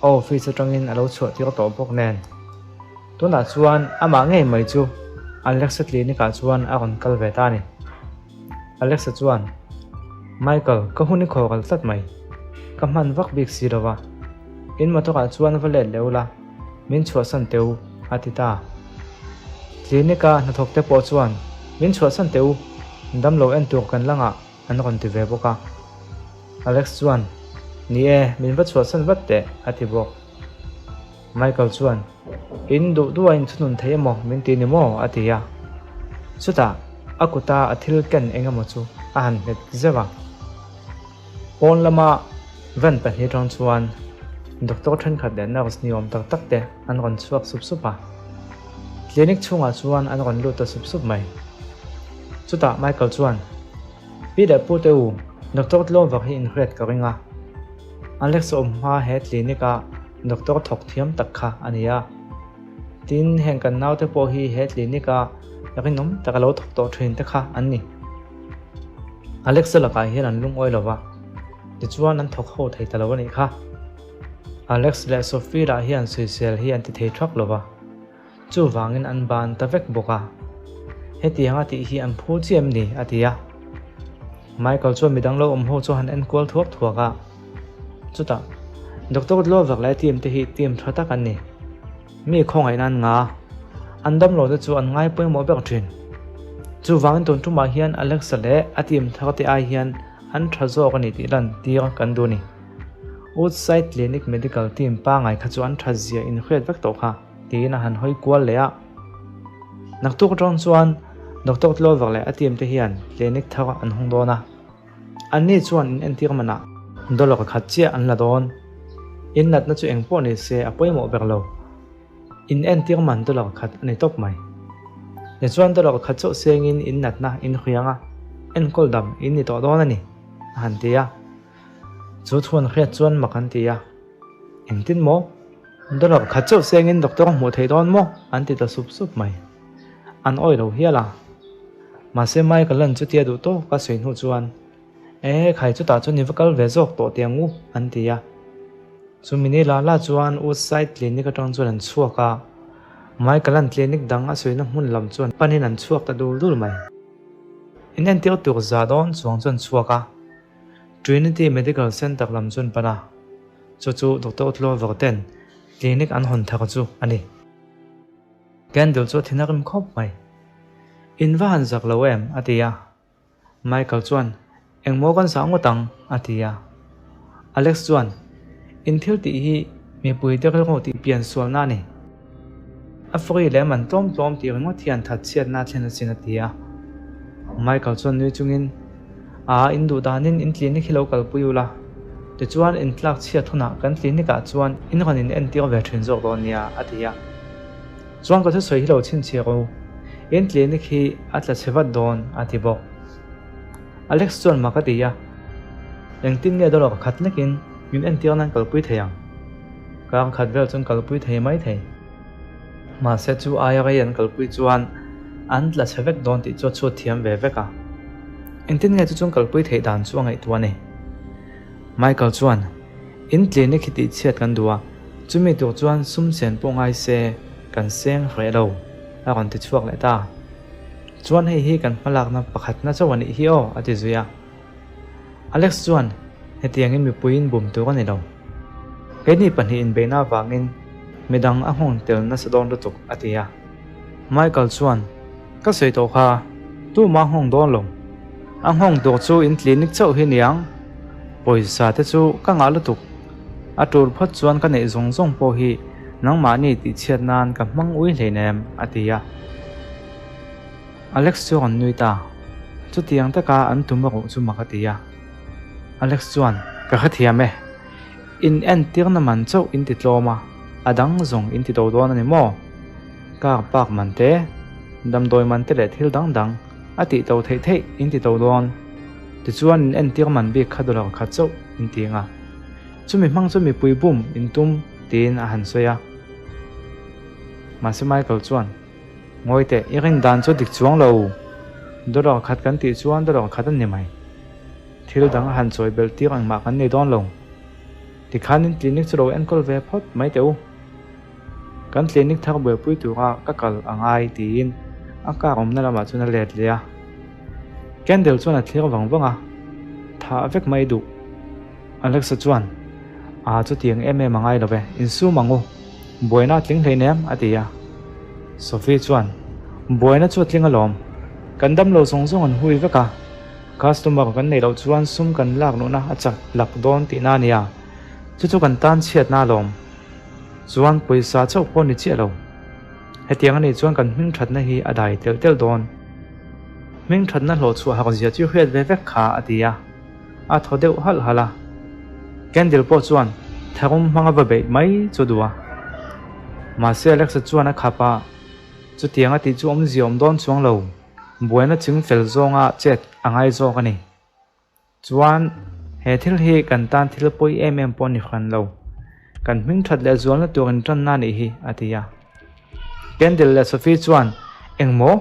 a office atangin a lo chhuah tir tawh bawk nen. Tunah chuan amah ngei mai chu Alexa clinic ah chuan a rawn kal ve ta a ni. Alexa chuan, Michael, ka hun i khawkal tlat mai. Ka hman vak bik si lo va. In motor ah chuan va let leh ula, min chhuahsan teh u, a ti ta. Clinic a hnathawk te pawh chuan, Min chhuahsan teh u, damlo en tur kan la ngah. An rawn ti ve bawk a. Alex chuan, Ni e, min va chhuahsan vat teh, a ti bawk. Michael chuan, In duh duh a inthunun thei emaw min ti ni maw? a ti a. Chutah a kuta a thil ken eng emaw chu a han hmet zeuh a. Pawn lama van pahnih atang chuan doctor thenkhat leh nurse ni awm tak tak te an rawn chhuak sup sup a. Clinic chhungah chuan an rawn lut ta sup sup mai. Chutah Michael chuan, Pi leh Pu te u, Doctor Tluangvak hi inhriat ka ring a. Alex awm hma he clinic a doctor thawk thiam tak kha a ni a. Tin, heng kan naute pawh hi he clinic a rinawm taka lo thawk tawh thin te kha an ni. Alex-a lakah hian an lungawi lo va, tichuan an thawk ho thei ta lo a nih kha. Alex leh Sophie lah hian sawisel hi an ti thei thak lo va. Chuvangin an ban ta vek bawk a. Hetianga tih hi an phu chiah em ni? a ti a. Michael chuan midang lo awm ho chu han en kual thuak thuak a. Chutah, Doctor Glover leh team te hi team tha tak an ni. Mi khawngaihna an nga. An damlo te chu an ngai pawimawh ber thin. Chuvangin tun tumah hian Alexa leh a team thar te ai hian an tha zawk a ni tih lan tir kan duh a ni. Woodside Clinic Medical Team pangai kha chu an tha zia inhriat vek tawh kha. Tiin a han hawi kual leh a. Naktuk atang chuan Doctor Tlover leh a team te hian clinic thar an hawng dawn a. Anni chuan in entir manah dollar khat chiah an la dawn. In natna chu eng pawh ni se a pawimawh ber lo. In entir man dollar khat a ni tawp mai. Tichuan dollar khat chauh sengin in natna in hriang a, enkawl dam in ni tawh dawn a ni, a han ti a. Chu thu an hriat chuan mak an ti a, Engtin maw? Dollar khat chauh sengin doctor a hmuh theih dawn maw? an ti ta sup sup mai. An awih lo hial a. Mahse Michael-a'n chutia duh tawk a sawi hnu chuan, E khai chutah chuan i va kal ve zawk tawh teh ang u, an ti a. Chumi ni la la chuan Woodside Clinic atang chuan an chhuak a, Michael-a'n clinic dang a sawina hmun lam chuan panin an chhuak ta dul dul mai. Inentir tur za dawn chuang chuan chhuak a, Trinity Medical Centre lam chuan pan a, chu chu Doctor Clover ten clinic an hawn thar chu a ni. Candle chu a thin a rim khawp mai. In va han zak lo em? a ti a. Michael chuan, Engmaw kan zah ngawt ang? a ti a. Alex chuan, In thil tih hi mipuite rilru tih pian sualna a ni. A free leh man tlawm tlawm tih ringawt hian thatchhiatna a thlen asin a ti a. Michael chuan nui chungin, Aa, in duh danin in clinic hi lo kalpui ula, tichuan in tlak chhiat hunah kan clinic ah chuan in rawn in entir ve thin zawk dawn nia, a ti a. Chuan ka thusawi hi lo chhinchhiah u, in clinic hi a tla chhe vat dawn, a ti bawk. Alex chuan mak a ti a, Engtin nge dollar khat lekin min entir nan kalpui thei ang? Kar khat vel chuan kalpui thei mai thei. Mahse chu aia rei an kalpui chuan an tla chhe vek dawn tih chu a chhut thiam ve vek a. Engtin nge chu chuan kalpui theih dan chu a ngaihtuah a ni. Michael chuan, In clinic hi tihchhiat kan duh a, chumi tur chuan sum sen pawh ngai se kan seng hreh lo, a rawn ti chhuak leh ta. Chuan hei hi kan hmalakna pakhatna chauh a nih hi aw, a ti zui a. Alex chuan, Hetiangin mipuiin bum tur a ni lo. Keini pahnihin inbeihna avangin midang a nghawng tel nasa dawn lutuk, a ti a. Michael chuan, Ka sawi tawh kha, tumah nghawng dawn lo. A nghawng tur chu in clinic chauh hi niang. Pawisa te chu ka ngah lutuk. A tur phawt chuan ka neih zawng zawng pawh hi nangmahni tihchhiat nan ka hmang ui hleinem, a ti a. Alex chu rawn nui ta. Chutiang taka an tum erawh chu mak a ti a. Alex chuan, Ka hrethiam e. In entirna man chauh in ti tlawm a, a dang zawng in ti do dawn a ni maw? Car park man te, damdawi man te leh thil dang dang a tih to theih theih in ti to dawn. Tichuan in entir man bik kha dollar khat chauh in ti ang a. Chumi hmang chu mipui bum in tum tiin a han sawi a. Mahse Michael chuan, Ngawi teh, i rin dan chu dik chuang lo. Dollar khat kan tih chuan dollar khat a ni mai. Thil dang a han chawi belh tir engmah kan nei dawn lo. Tikhan in clinic chu lo enkawl ve phawt mai teh u. Kan clinic thar buaipui tura ka kal a ngai tiin a car awmna lamah chuan a let leh a. Candle chuan a thlir vang vang a, Thah vek mai duh. Alexa chuan, Aa chutiang em em a ngai lo ve, insum ang u. Buaina a tling hleinem a ti a. Sophie chuan, Buaina chu a tling alawm. Kan damlo zawng zawng an hui vek a, customer kan neih loh chuan sum kan lak luhna a chak lak dawn tihna a nia. Chu chu kan tan chhiatna alawm. Chuan pawisa chauh pawh ni chiah lo. Hetiang a nih chuan kan hming thatna hi a dai telh telh dawn. Hming thatna hlawh chhuah hak zia chu hriat ve vek kha a ti a. A thaw deuh halh halh a. Candle pawh chuan tharum hmanga va beih mai chu a duh a. Mahse Alexa chuan a khap a, chutiang a tih chu awmzia awm dawn chuang lo, buaina ching fel zawnga chet a ngai zawk a ni. Chuan, he thil hi kan tan thil pawi em em pawh a ni hran lo. Kan hming that leh zualna tur in tanna a nih hi, a ti a. Kendall leh Sophie chuan, Engmaw?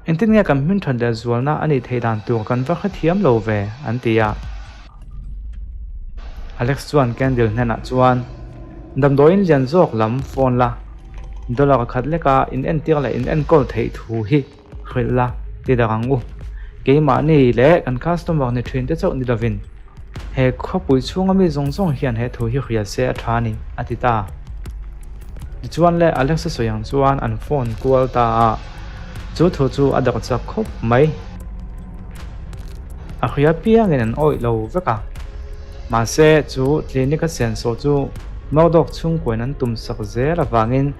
Engtin nge kan hming that leh zualna a nih theih dan tur kan va hrethiam lo ve, an ti a. Alex chuan Kendall hnenah chuan, Damdawiin lian zawk lam phone la, dollar khat leka in entir leh in enkawl theih thu hi Hrilh la, ti dak ang u. Keimahni leh kan customer ni thin te chauh ni lovin he khawpui chhunga mi zawng zawng hian he thu hi hria se a tha a ni, a ti ta. Tichuan le Alexa sawi ang chuan an phone kual ta a, chu thu chu a dak chak khawp mai. A hria piangin an awih lo vek a, mahse chu clinic a senso chu Murdoch chhungkuain an tum sak zel avangin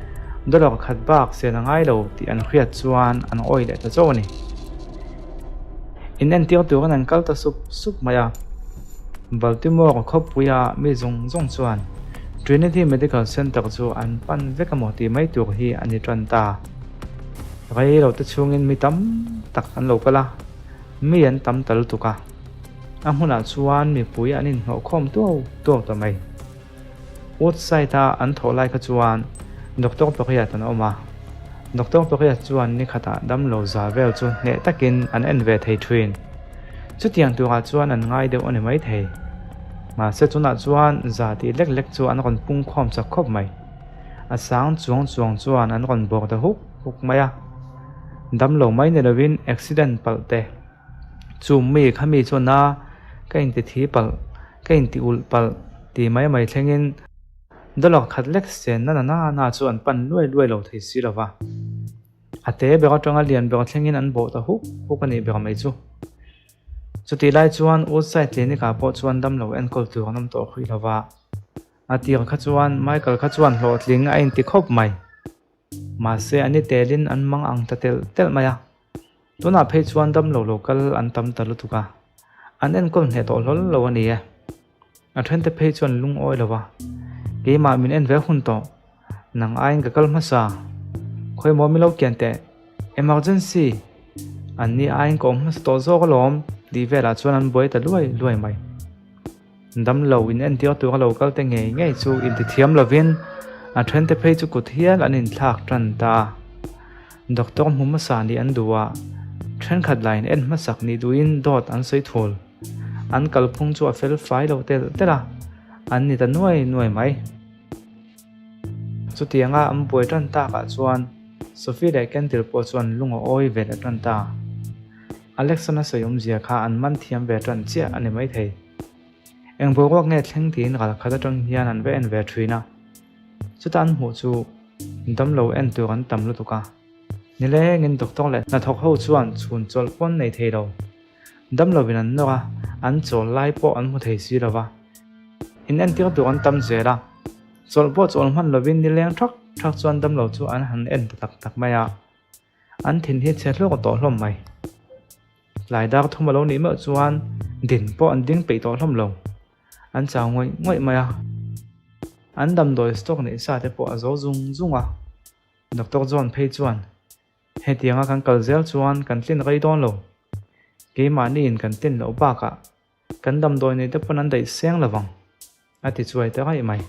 Dollar khat bak sen a ngai lo tih an hriat chuan an awih leh ta chauh a ni. In entir turin an kal ta sup sup mai a. Baltimore khawpuia mi zawng zawng chuan Trinity Medical Centre chu an pan vek amaw tih mai tur hi a ni tan ta. Rei lo te chhungin mi tam tak an lo kal a, mi an tam ta lutuk a. A hmunah chuan mipui an inhnawhkhawm tuau tuau ta mai. Woodside-a an thawh lai kha chuan Doctor pakhat an awm a, Doctor pakhat chuan ni khatah damlo za vel chu hneh takin an en ve thei thin. Chutiang turah chuan an ngai deuh a ni maithei. Mahse tunah chuan za tih lek lek chu an rawn pung khawm chak khawp mai. A sang chuang chuang chuan an rawn bawr ta huk huk mai a. Damlo mai ni lovin accident palh te. Chu mi kha mi chuan a ka inti thi palh, ka inti ulh palh tih mai mai thlengin dollar khat lek sen na na na chu an pan luai luai lo thei si lo va. A te ber atanga lian ber thlengin an bawh ta huk huk a nih ber mai chu. Chutih lai chuan Woodside Clinic ah pawh chuan damlo enkawl tur an awm tawh hrih lo va. A tir kha chuan Michael kha chuan hlawhtling a inti khawp mai. Mahse an i telin an mang ang ta telh telh mai a. Tunah phei chuan damlo lo kal an tam ta lutuk a, an enkawl hneh tawh hlawl lo a ni e. A thente phei chuan lungawi lo a, keimah min en ve hun tawh, nang aiin ka kal hmasa, khawimaw mi lo kian teh, emergency, an ni aiin ka awm hmasa tawh zawk alawm tih velah chuan an buai ta luai luai mai. Damlo in entir tura lo kal te ngei ngei chu intithiam lovin a thente phei chu kut hial an inthlak tan ta a. Doctor hmu hmasa nih an duh a, thenkhat lain en hmasak nih duhin dawt an sawi thul. An kalphung chu a fel fai lo telh telh a, an ni ta nuai nuai mai. Chutianga an buai tan takah chuan Sophie leh Kendall pawh chuan lung a awi ve leh tan ta. Alexana sawi awmzia kha an man thiam ve tan chiah a ni maithei. Eng boruak nge thleng tiin ral khat atang hian an va en ve thin a, chuta an hmuh chu damlo en tur an tam lutuk a. Nilengin doctor leh hnathawk ho chuan chhun chawlh pawn nei thei lo. Damlo in an nawr a, an chawl lai pawh an hmu thei si lo va. In entir tur an tam zel a, chawlh pawh chawl hman lovin nileng thak thak chuan damlo chu an han en ta tak tak mai a. An thin hi chhe hlawk tawh hlawm mai. Tlai dar thum a lo nih meuh chuan din pawh an ding peih tawh hlawm lo. An chau ngawih ngawih mai a. An damdawi stock neih sa te pawh a zo zung zung a. Doctor John phei chuan, Hetianga kan kal zel chuan kan tlin rei dawn lo. Keimahniin kan tlin loh bakah kan damdawi neih te pawn an daih seng lovang, a ti chuai ta raih mai.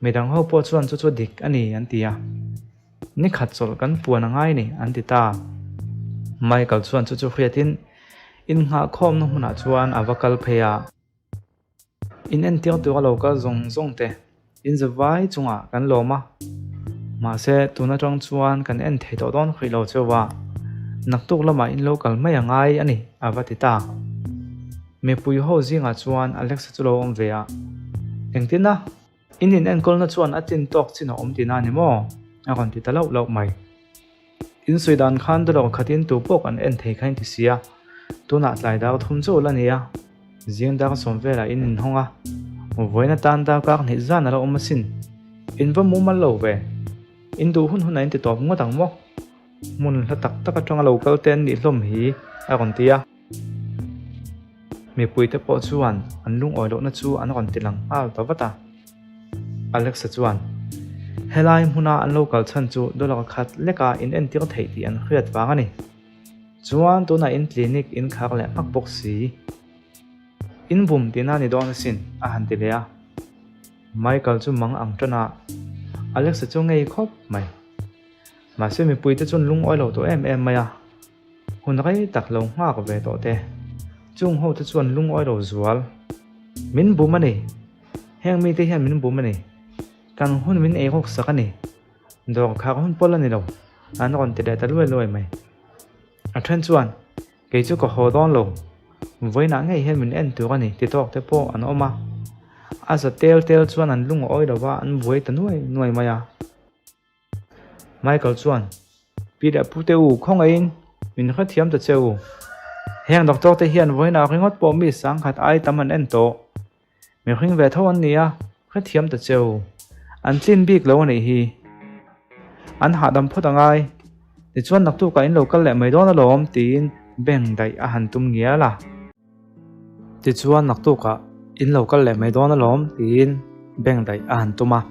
Midang ho pawh chuan chu chu dik a ni an ti a, Ni khat chawlh kan puan a ngai ni an ti ta. Michael chuan chu chu hriatin innghahkhawmna hmunah chuan a va kal phei a. In entir tura lo kal zawng zawng te in za vai chungah kan lawm a, mahse tun atang chuan kan en thei tawh dawn hrih lo cheu a, naktuk lamah in lo kal mai a ngai a ni a va ti ta. Mipui ho zingah chuan Alexa chu lo awm ve a, Engtin a? In in enkawlna chuan a tlin tawk chin a awm tihna a ni maw? a rawn ti ta lauh lauh mai. In sawi dan khan dollar khatin tu pawh kan en thei kha in ti si a, tunah tlai dar thum chu la ni a, zing dar sawm velah in inhawng a, vawiin atan darkar hnih zan a la awm asin. In va mumal lo ve. In duh hun hunah in ti tawp ngawt ang maw? Hmun hla tak tak atanga lo kal te an nih hlawm hi, a rawn ti a. Mipuite pawh chuan an lungawi lohna chu an rawn ti lang nghal ta vat a. Alexa chuan, Helai hmuna an lo kal chhan chu dollar khat leka in entir theih tih an hriat vang a ni. Chuan tunah in clinic in khar leh hmak bawk si. In bum tihna a ni dawn asin, a han ti leh a. Michael chu mang ang tan a, Alexa chu ngei khawp mai. Mahse mipuite chuan lungawi lo tawh em em mai a. Hun rei tak lo nghak ve tawh te. Chung ho te chuan lungawi lo zual. Min bum a ni. Heng mite hian min bum a ni. Kan hun min ei rawk sak a ni. Dawr khar hun pawl a ni lo. An rawn ti leh ta luai luai mai. A then chuan, Kei chu ka haw dawn lo. Vawiinah ngei hian min en tur a ni ti tawk te pawh an awm a. A za tel tel chuan an lungawi lo va, an buai ta nuai nuai mai a. Michael chuan, Pi leh Pu te u, khawngaihin min hrethiam ta che u. Heng doctor te hian vawiinah ringawt pawh mi sangkhat ai tam an en tawh. Mihring ve tho an ni a, hrethiam ta che u. An tlin bik lo a nih hi. An hahdam phawt a ngai. Tichuan naktukah in lo kal leh mai dawn alawm tiin beng daih a han tum ngial a. Tichuan naktukah in lo kal leh mai dawn alawm tiin. Bengdaih a han tum a.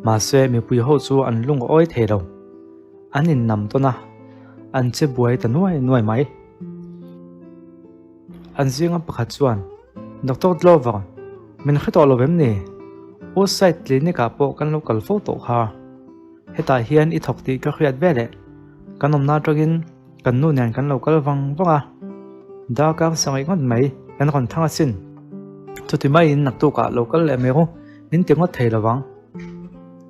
Mahse, mipui ho chu an lung a awi thei lo. An innam tawn a, an che buai ta nuai nuai mai. An zinga pakhat chuan, Doctor Glover, min hre tawh lo em ni? Woodside Clinic ah pawh kan lo kal fo tawh kha. Hetah hian i thawk tih ka hriat veleh kan awmna atangin kan nu nen kan lo kal vang vang a, darkar sangaih ngawt mai kan rawn thang asin. Chuti maiin naktukah lo kal leh mai ru, min ti ngawt thei lovang.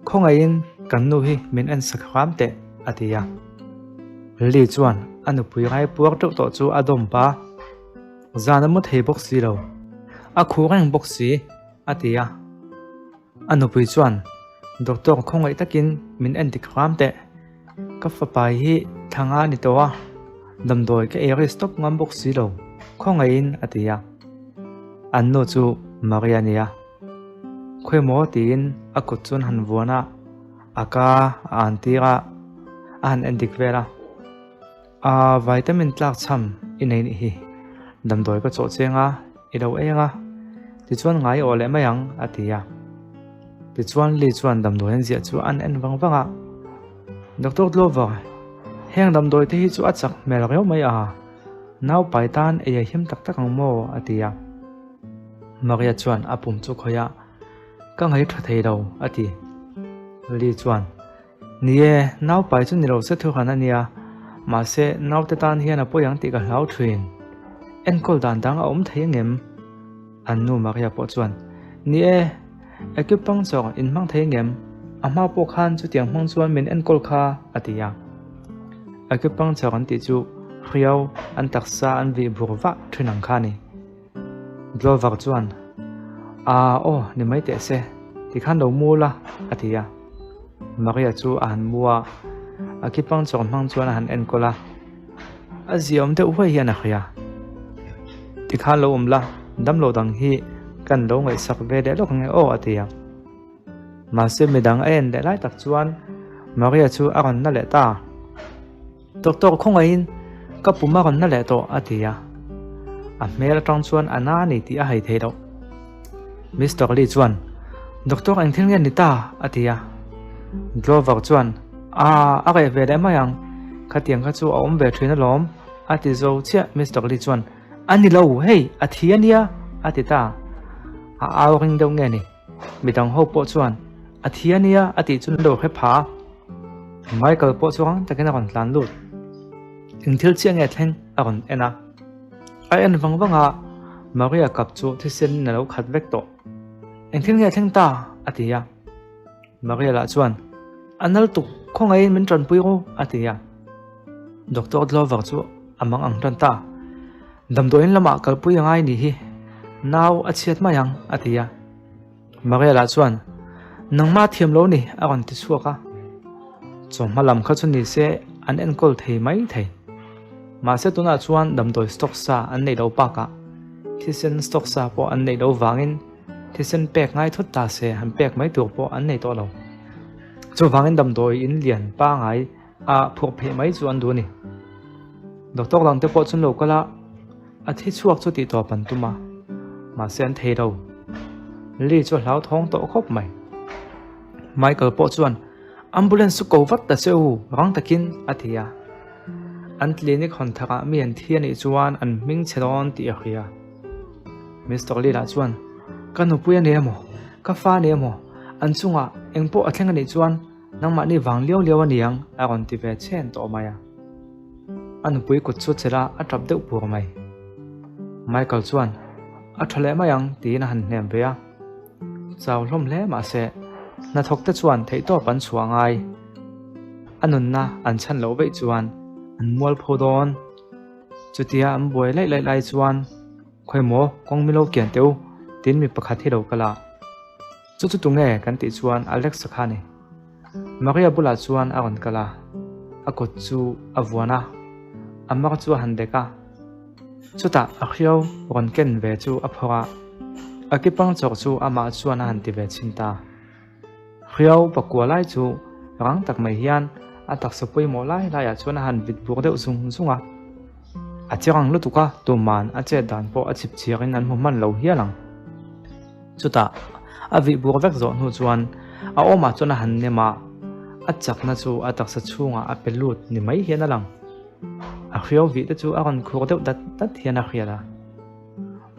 Khawngaihin kan nu hi min en sak hram teh, a ti a. Lily chuan a nupui ngai puar teuh tawh chu a dawm pa. Zan a mu thei bawk si lo, a khuh reng bawk si, a ti a. A nupui chuan, Doctor khawngaih takin min en dik hram teh. Ka fapa hi thla nga a ni tawh a, damdawi ka ei risk tawp ngam bawk si lo, khawngaihin a ti a. An nu chu Maria a ni a. Khawimaw tiin a kut chuan han vuan a, a ka a an tir a, a han en dik vel a. A vitamin tlak chham i nei nih hi. Damdawi ka chawh cheng a, i lo ei ang a, tichuan ngai awh leh mai ang, a ti a. Tichuan Lee chuan damdawi an ziah chu an en vang vang a. Doctor Glover, heng damdawi te hi chu a chak hmel riau mai a, nau pai tan ei a him tak tak ang maw? a ti a. Maria chuan a pum chu khawih a, Ka ngaih tha thei lo, a ti. Lee chuan, Ni e, nau pai chu ni lo se thuhran a nia, mahse naute tan hian a pawi ang tih ka hlau thin. Enkawl dan dang a awm thei angem? An nu Maria pawh chuan, Ni e, acupuncture in hmang thei angem? A hma pawh khan chutiang hmang chuan min enkawl kha, a ti a. Acupuncture an tih chu hriau an taksa an vih bur vah thin ang kha a ni. Glover chuan, Aa aw, ni mai teh se, tikhan lo mu la, a ti a. Maria chu a han mu a, a kipang chawr hmang chuan a han enkawl a. A ziaawm deuh huai hian a hria. Tikhan lo awm la, damlo dang hi kan lo ngaihsak ve leh lawk ange aw, a ti a. Mahse midang a en leh lai tak chuan Maria chu a rawn na leh ta. Doctor khawngaihin ka pum a rawn na leh tawh a ti a. A hmel atang chuan a na a ni tih a hai thei loh. Mister Lee chuan Doctor eng thil nge ni ta? a ti a. Glover chuan Aa a reh ve leh mai ang, khatiang kha chu a awm ve thin alawm a ti zo chiah Mister Lee chuan A ni lo, hei a thi a nia a ti ta. A au ring deuh nge ni? Midang ho pawh chuan a thi a nia a tih chu an lo hre pha a. Michael pawh chu rang takin a rawn tlan lut. Eng thil chiah nge thleng a rawn en a. A en vang vang a, Maria kap chu thisen in a lo khat vek tawh. Eng thil nge thleng ta? a ti a. Maria lah chuan, A nal tuk, khawngaihin min tanpui ru, a ti a. Doctor Glover chu a mang ang tan ta. Damdawiin lamah kalpui a ngai nih hi, nau a chhiat mai ang, a ti a. Maria lah chuan, Nangmah thiam lo ni, a rawn ti chhuak a. Chawhma lam kha chu ni se an enkawl thei mai thei. Mahse tunah chuan damdawi stock sa an neih loh bakah thisen stock sa pawh an neih loh vangin thisen pek ngai thut ta se han pek mai tur pawh an nei tawh lo. Chuvangin damdawi in lian pangai a phurh pheh mai chu an duh a ni. Doctor dang te pawh chun lo kal a, a thi chhuak chu tih tawp an tum a, mahse an thei lo. Lee chu a hlauthawng tawh khawp mai. Michael pawh chuan Ambulance chu ko vat ta che u, rang takin a ti a. An clinic hawn thakah mi an thi a nih chuan an hming chhe dawn tih a hria. Mister Lee lah chuan Ka nupui a ni emaw, ka fa a ni emaw, an chungah engpawh a thleng a nih chuan Nangmahni vang liau liau a niang a rawn ti ve chhen tawh mai a. A nupui kut chu chelh a, a tap deuh pur mai. Michael chuan, A tha leh mai ang tiin a han hnem ve a. Chau hlawm hle mah se, hnathawk te chuan theihtawp an chhuah ngai. A nunna an chhan loh veih chuan an mualpho dawn. Chutia an buai laih laih lai chuan, Khawimaw kawng mi lo kian teh u tiin mi pakhat hi lo kal a. Chu chu tunge kan tih chuan Alex-a kha a ni. Maria bulah chuan a rawn kal a, a kut chu a vuan a, a mar chu a han dek a. Chutah a hriau rawn ken ve chu a phawrh a, a kipang chawr chu amah chuan a han ti ve chhin ta. Hriau pakua lai chu rang tak mai hian a taksa pawimawh lai laiah chuan a han vit bur deuh zung zung a. A che rang lutuk a, tuman a chet dan pawh a chip chiarin an hmu hman lo hial ang. Chutah. A vih bur vek zawh hnu chuan a awmah chuan a han nem a, a chakna chu a taksa chhungah a pe lut ni mai hian a lang. A hriau vih te chu a rawn khur deuh dat dat hian a hriat a.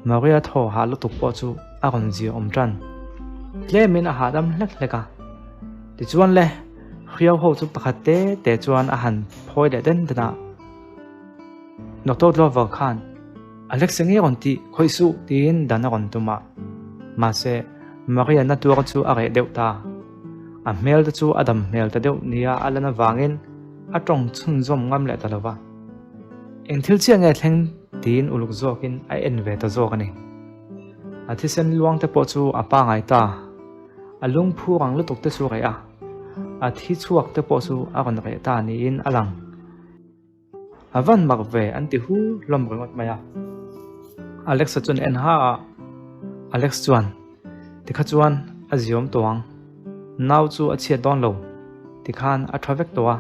Maria thaw hah lutuk pawh chu a rawn zir awm tan. Tlemin a hahdam hlek hlek a. Tichuan le, hriau ho chu pakhat te te chuan a han phawi leh den den a. Doctor Glover khan, Alex enge rawn tih khawih suh tiin dan a rawn tum a. Mahse, Maria na tuar chu a reh deuh ta. A hmel te chu a dam hmel ta deuh nia a lan avangin a tawng chhunzawm ngam leh ta lo va. Eng thil chiah nge thleng tiin uluk zawkin a en ve ta zawk a ni. A thisen luang te pawh chu a pangai ta. A lungphu rang lutuk te chu a reh a, a thi chhuak te pawh chu a rawn reh ta niin a lang. A van mak ve an ti hu hlawm ringawt mai a. Alex-a chuan en ha a, Alex chuan, Tikha chuan a ziawm tawh ang. Nau chu a chhiat dawn lo. Tikhan a tha vek tawh a.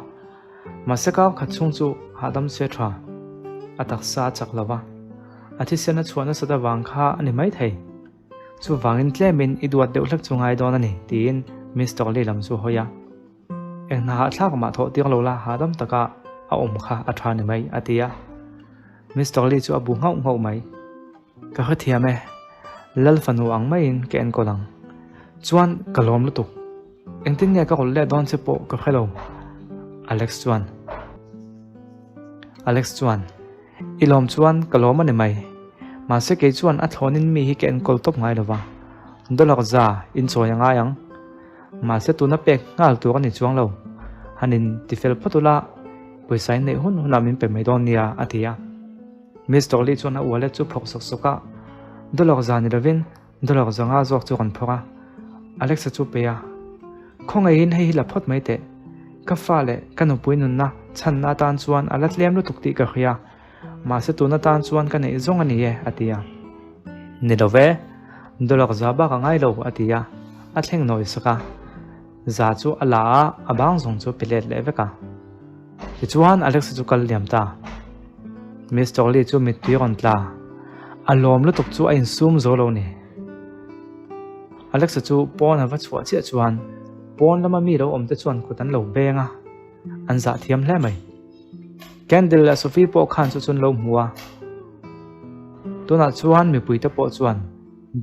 Mahse kau khat chhung chu hahdam se tha. A taksa a chak lo va, a thisen a chhuah nasat avang kha a ni maithei. Chuvangin tlemin i duat deuh hlek chu ngai dawn a ni, tiin Mister Lee lam chu hawi a. Eng hna hahthlak mah thawh tir lo la hahdam taka a awm kha a tha ni mai, a ti a. Mister Lee chu a bu nghauh nghauh mai. Ka hrethiam e, Lal fanu ang maiin ka enkawl ang. Chuan ka lawm lutuk. Engtin nge ka rawn let dawn che pawh ka hre lo. Alex chuan Alex chuan I lawm chuan ka lawm a ni mai. Mahse kei chuan a thlawnin mi hi ka enkawl tawp ngai lo va. Dollar za in chawi a ngai ang. Mahse tuna pek nghal tur a ni chuang lo. Han in tifel phawt ula pawisa in neih hun hunah min pe mai dawn nia a ti a. Mister Lee chuan a wallet chu phawk sawk sawk a, Dollar za ni lovin dollar zanga zawk chu rawn phawrh a, Alexa chu pe a, Khawngaihin hei hi la phawt mai teh, ka fa leh ka nupui nunna chhanna atan chuan a la tlem lutuk tih ka hria, mahse tun atan chuan ka neih zawng a ni e, a ti a. Ni lo ve, dollar za bak a ngai lo, a ti a, a thleng nawi sak a. Za chu a la a, a bang zawng chu pe let leh vek a. Tichuan Alexa chu kal liam ta. Mister Lee chu mittui rawn tla. A lawm lutuk chu a insum zo lo ni. Alexa chu pawn a va chhuah chiah chuan pawn lama mi lo awm te chuan kut an lo beng a, an zah thiam hle mai. Candle leh Sophie pawh khan chu chun lo hmu a. Tunah chuan mipui te pawh chuan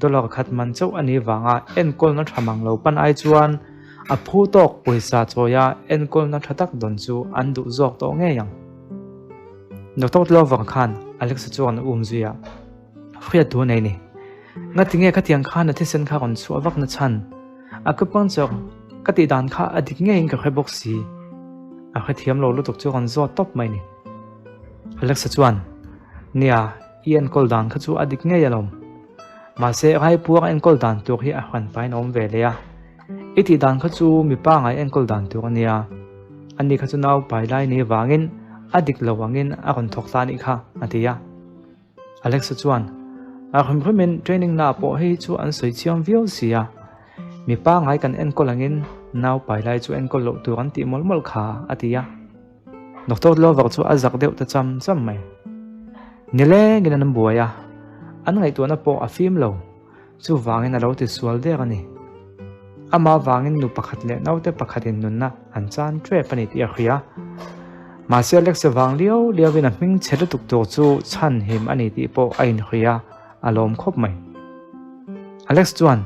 Dollar khat man chauh a nih vanga enkawlna tha mang lo pan ai chuan a phu tawk pawisa chawia enkawlna tha tak dawn chu an duh zawk tawh ngei ang. Doctor Glover khan Alexa chuan a um zui a, Hriat duh a nei ni. Ngatinge khatiang khan a thisen kha rawn chhuah vak na chhan? Acupuncture ka tih dan kha a dik ngeiin ka hre bawk si. A hrethiam lo lutuk chu rawn zawt tawp mai ni. Alexa chuan, Nia, I enkawl dan kha chu a dik ngei alawm. Mahse, Raipuar enkawl dan tur hi a hran pain a awm ve leh a. I tih dan kha chu mipa ngai enkawl dan tur a nia. Ani kha chu nau pai lai nei vangin a dik lo angin a rawn thawk ta anih kha, a ti a. Alexa chuan, A hrim hrimin training naah pawh hei chu an sawi chiang viau si a. Mipa ngai kan enkawl angin nau pai lai chu enkawl loh tur an tih mawlh mawlh kha, a ti a. Doctor Glover chu a zak deuh ta cham cham mai. Nilengin an buai a, an ngaihtuahna pawh a fim lo, chuvangin a lo ti sual der a ni. Amah vangin nu pakhat leh naute pakhatin nunna an chan tep a ni tih a hria. Mahse Alexa vang liau liauin a hming chhe lutuk tur chu chhan him a ni tih pawh a inhria, a lawm khawp mai. Alex chuan,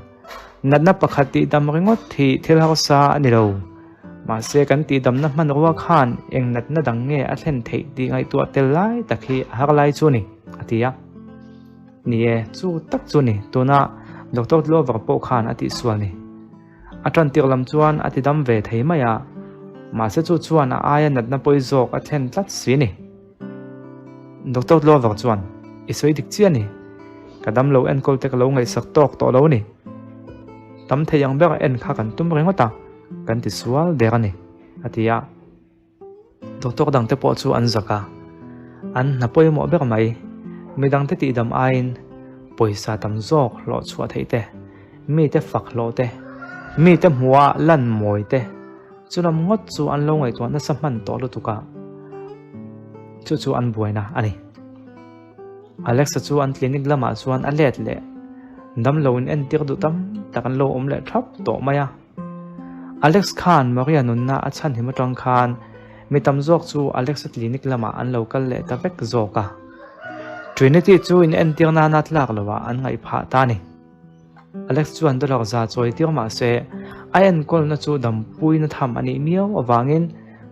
Natna pakhat tihdam ringawt hi thil harsa a ni lo. Mahse, kan tihdamna hmanrua khan eng natna dang nge a thlen theih tih ngaihtuah tel lai tak hi a har lai chu a ni, a ti a. Ni e, chu tak chu a ni, tuna Doctor Glover pawh khan a tihsual ni. A tantir lam chuan a tidam ve thei mai a, mahse chu chuan a aia natna pawi zawk a thlen tlat si a ni. Doctor Glover chuan, I sawi dik chiah a ni. Ka damlo enkawl te ka lo ngaihsak tawk tawh lo a ni. Tam thei ang ber en kha kan tum ringawt a, kan ti sual der a ni, a ti a. Doctor dangte pawh chu an zak a, an hna pawimawh ber mai. Midangte tihdam aiin pawisa tam zawk hlawh chhuah theih te, mite fak hlawh te, mite hmuha lan mawi te, Chulam ngawt chu an lo ngaihtuah nasa hman tawh lutuk a, chu chu an buaina a ni. Alexa chu an clinic lamah chuan a let leh. Damlo in entir duh tam tak an lo awm leh thap tawh mai a. Alex khan Maria nunna a chhanhim atang khan mi tam zawk chu Alex-a clinic lamah an lo kal leh ta vek zawk a. Trinity chu in entir nana tlak loah an ngaih phah ta a ni. Alex chuan dollar za chawi tir mah se a enkawlna chu dampuina tham a nih miau avangin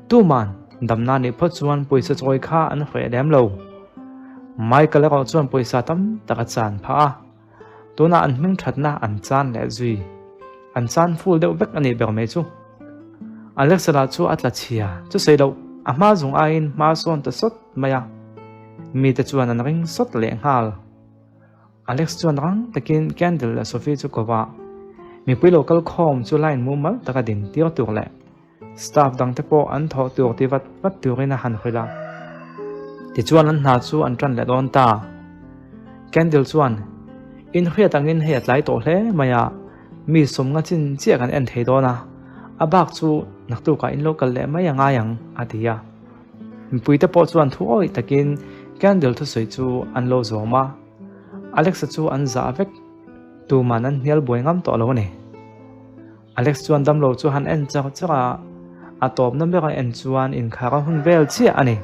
tuman damna nih phawt chuan pawisa chawi kha an hreh lem lo. Michael erawh chuan pawisa tam tak a chan phah a, tunah an hming thatna an chan leh zui. An chan full deuh vek a nih ber mai chu. Alex lah chu a tla chhia chu sawi loh a hma zung aiin hma sawn ta sawt mai a, mite chuan an ring sawt leh nghal. Alex chuan rang takin Candle leh Sophie chu ko va, mipui lo kal khawm chu line mumal taka din tir tur leh staff dangte pawh an thawh tur ti vat vat turin a han hrilh a. Tichuan an hna chu an tan leh dawn ta. Candle chuan, In hriat angin hei a tlai tawh hle mai a, mi sawmnga chin chiah kan en thei dawn a, a bak chu naktukah in lo kal leh mai a ngai ang, a ti a. Mipuite pawh chuan thu awih takin candle thusawi chu an lo zawm a, Alex-a chu an zah vek, tuman an hnial buai ngam tawh lo a ni. Alex chuan damlo chu han en char char a, a tawpna ber a en chuan inkhar a hun vel chiah a ni.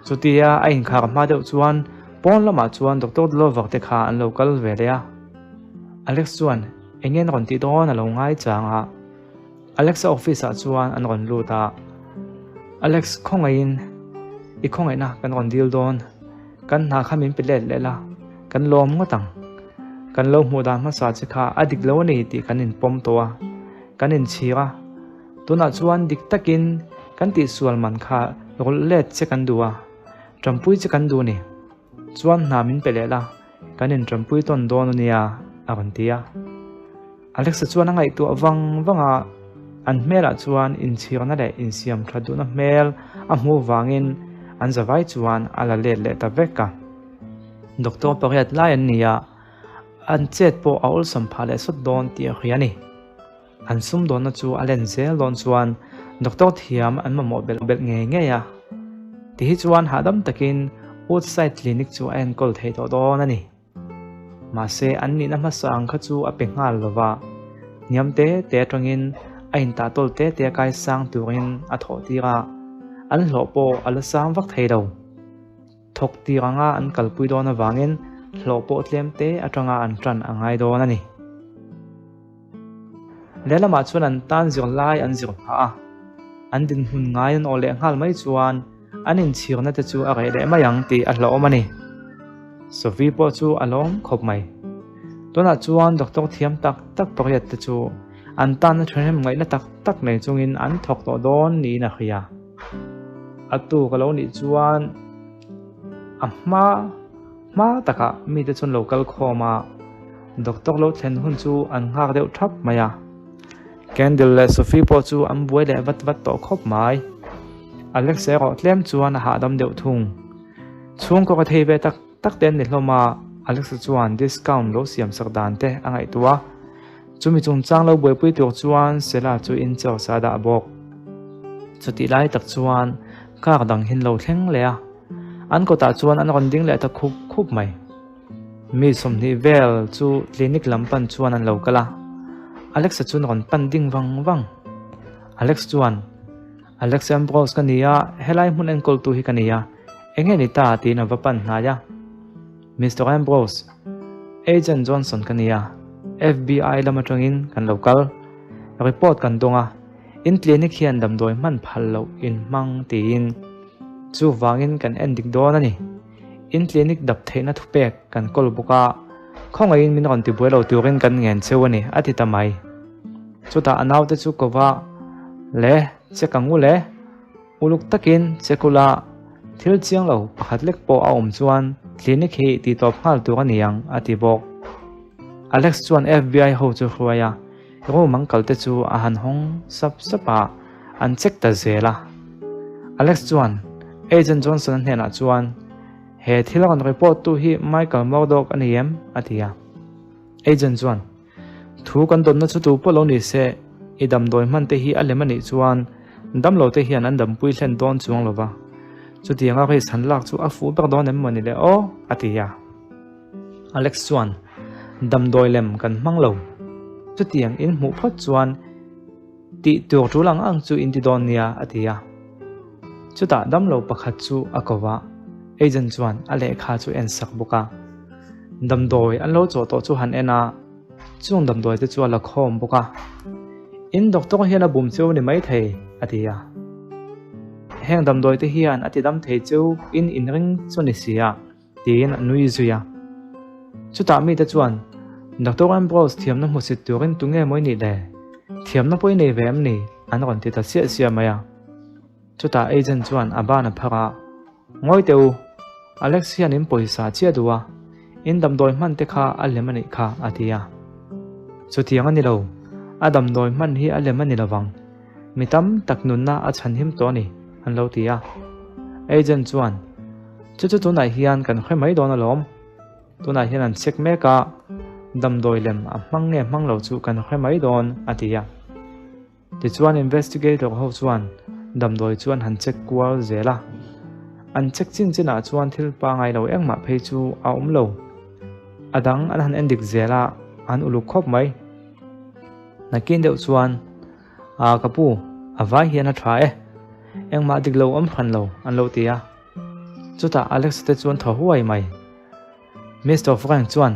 Chutia a inkhar hma deuh chuan pawn lamah chuan Doctor Glover te kha an lo kal ve leh a. Alex chuan eng nge an rawn tih dawn a lo ngai chang a. Alex-a office ah chuan an rawn lut a, Alex khawngaihin i khawngaihna kan rawn dil dawn, kan hna kha min pe let leh la, kan lawm ngawt ang. Kan lo hmuh dan hmasa che kha a dik lo a ni tih kan inpawm tawh a, kan inchhir a, tunah chuan dik takin kan tihsual man kha rawlh let che kan duh a, tanpui che kan duh a ni. Chuan hna min pe leh la, kan intanpui tawn dawn a nia, a rawn ti a. Alexa chuan a ngaihtuah vang vang a, an hmelah chuan inchhirna leh insiam tha duhna hmel a hmuh vangin an zavai chuan a la let leh ta vek a. Doctor pariat lai an ni a, an chet pawh a awlsam phah leh sawt dawn tih a hria a ni. An sumdawnna chu a len zel dawn chuan doctor thiam an mamawh belh belh ngei ngei a. Tihi chuan hahdam takin Woodside Clinic chu a enkawl thei tawh dawn a ni. Mahse, an nihna hmasa ang kha chu a pe nghal lo va, hniam te te atangin a intahtawl te te a kai sang turin a thawh tir a, an hlawh pawh a la sang vak thei lo. Thawk tir anga an kalpui dawn avangin hlawh pawh tlem te atanga an tan a ngai dawn a ni. Lehlamah chuan an tan zirlai an zir phah a, an dinhmun ngai an awh leh nghal mai chuan An inchhirna te chu a reh leh mai ang tih a hlauhawm a ni. Sophie pawh chu a lawm khawp mai. Tunah chuan doctor thiam tak tak pariat te chu an tana thahnem ngaihna tak tak nei chungin an thawk tawh dawn niin a hria. A tuk a lo nih chuan a hma hma takah mite chuan lo kal khawm a, doctor lo thlen hun chu an nghak deuh thap mai a. Candle leh Sophie pawh chu an buai leh vat vat tawh khawp mai. Alex erawh tlem chuan a hahdam deuh thung. Chhungkaw ka thei ve tak tak te an ni hlawm a, Alex chuan discount lo siam sak dan te a ngaihtuah a. Chumi chungchang lo buaipui tur chuan Sela chu in church a dah bawk. Chutih lai tak chuan car dang hin lo thleng leh a, an kawtah chuan an rawn ding leh ta khup khup mai. Mi 20 vel chu clinic lam pan chuan an lo kal a, Alex-a chuan rawn pan ding vang vang. Alex chuan, Alex Ambrose ka ni a, helai hmun enkawltu hi ka ni a, eng nge ni ta? tiin a va pan hnai a. Mister Ambrose, Agent Johnson ka ni a, FBI lam atangin kan lo kal. Report kan dawng a, in clinic hian damdawi hman phal loh in hmang tiin. Chuvangin kan en dik dawn a ni. In clinic dap theihna thupek kan kawl bawk a, khawngaihin min rawn tibuai lo turin kan ngen cheu a ni, a ti ta mai. Chutah a naute chu ko va, Le, che ka ngu le, uluk takin che kula thil chiang lo pakhat lek pawh a awm chuan clinic hi tihtawp nghal tur a ni ang, a ti bawk. Alex chuan FBI ho chu hruai a, Room an kal te chu a han hawng sap sap a, an check ta zel a. Alex chuan Agent Johnson-a hnenah chuan, He thil rawn report tu hi Michael Murdoch a ni em? a ti a. Agent chuan, Thu kan dawnna chu tu pawh lo ni se, i damdawi hman te hi a lem a nih chuan damlo te hian an dampui hlen dawn chuang lo va, chutianga risk han lak chu a fuh ber dawn em maw ni le aw? a ti a. Alex chuan. Damdawi lem kan hmang lo. Chutiang in hmuh phawt chuan tih tur tul ang ang chu in ti dawn nia, a ti a. Chutah damlo pakhat chu a ko va, agent chuan a lehkha chu en sak bawk a. Damdawi an lo chawh tawh chu han en a, chung damdawi te chu a la khawm bawk a. In doctor hian a bum cheu ni maithei, a ti a. Heng damdawi te hian a ti dam thei cheu in inring chu ni si a. Tiin a nui zui a. Chutah mite chuan, Doctor Ambrose thiamna hmusit turin tunge maw i nih le? Thiamna pawh i nei ve em ni? an rawn ti ta siah siah mai a. Chutah agent chuan a ban a phar a, Ngawi teh u, Alex hian in pawisa chiah duh a, in damdawi hman te kha a lem a nih kha, a ti a. Chutiang a ni lo, a damdawi hman hi a lem a ni lovang. Mi tam tak nunna a chhanhim tawh a ni, an lo ti a. Agent chuan, Chu chu tunah hian kan hre mai dawn alawm. Tunah hian an check mek a, damdawi lem a hmang nge hmang lo chu kan hre mai dawn, a ti a. Tichuan investigator ho chuan damdawi chu an han check kual zel a. An check chin chinah chuan thil pangai lo engmah phei chu a awm lo. A dang an han endik zel a, an uluk khawp mai. Nakin deuh chuan, Aa ka pu, a vai hian a tha e. Engmah dik lo awm hran lo, an lo ti a. Chutah Alex te chuan thaw huai mai. Mister Frank chuan,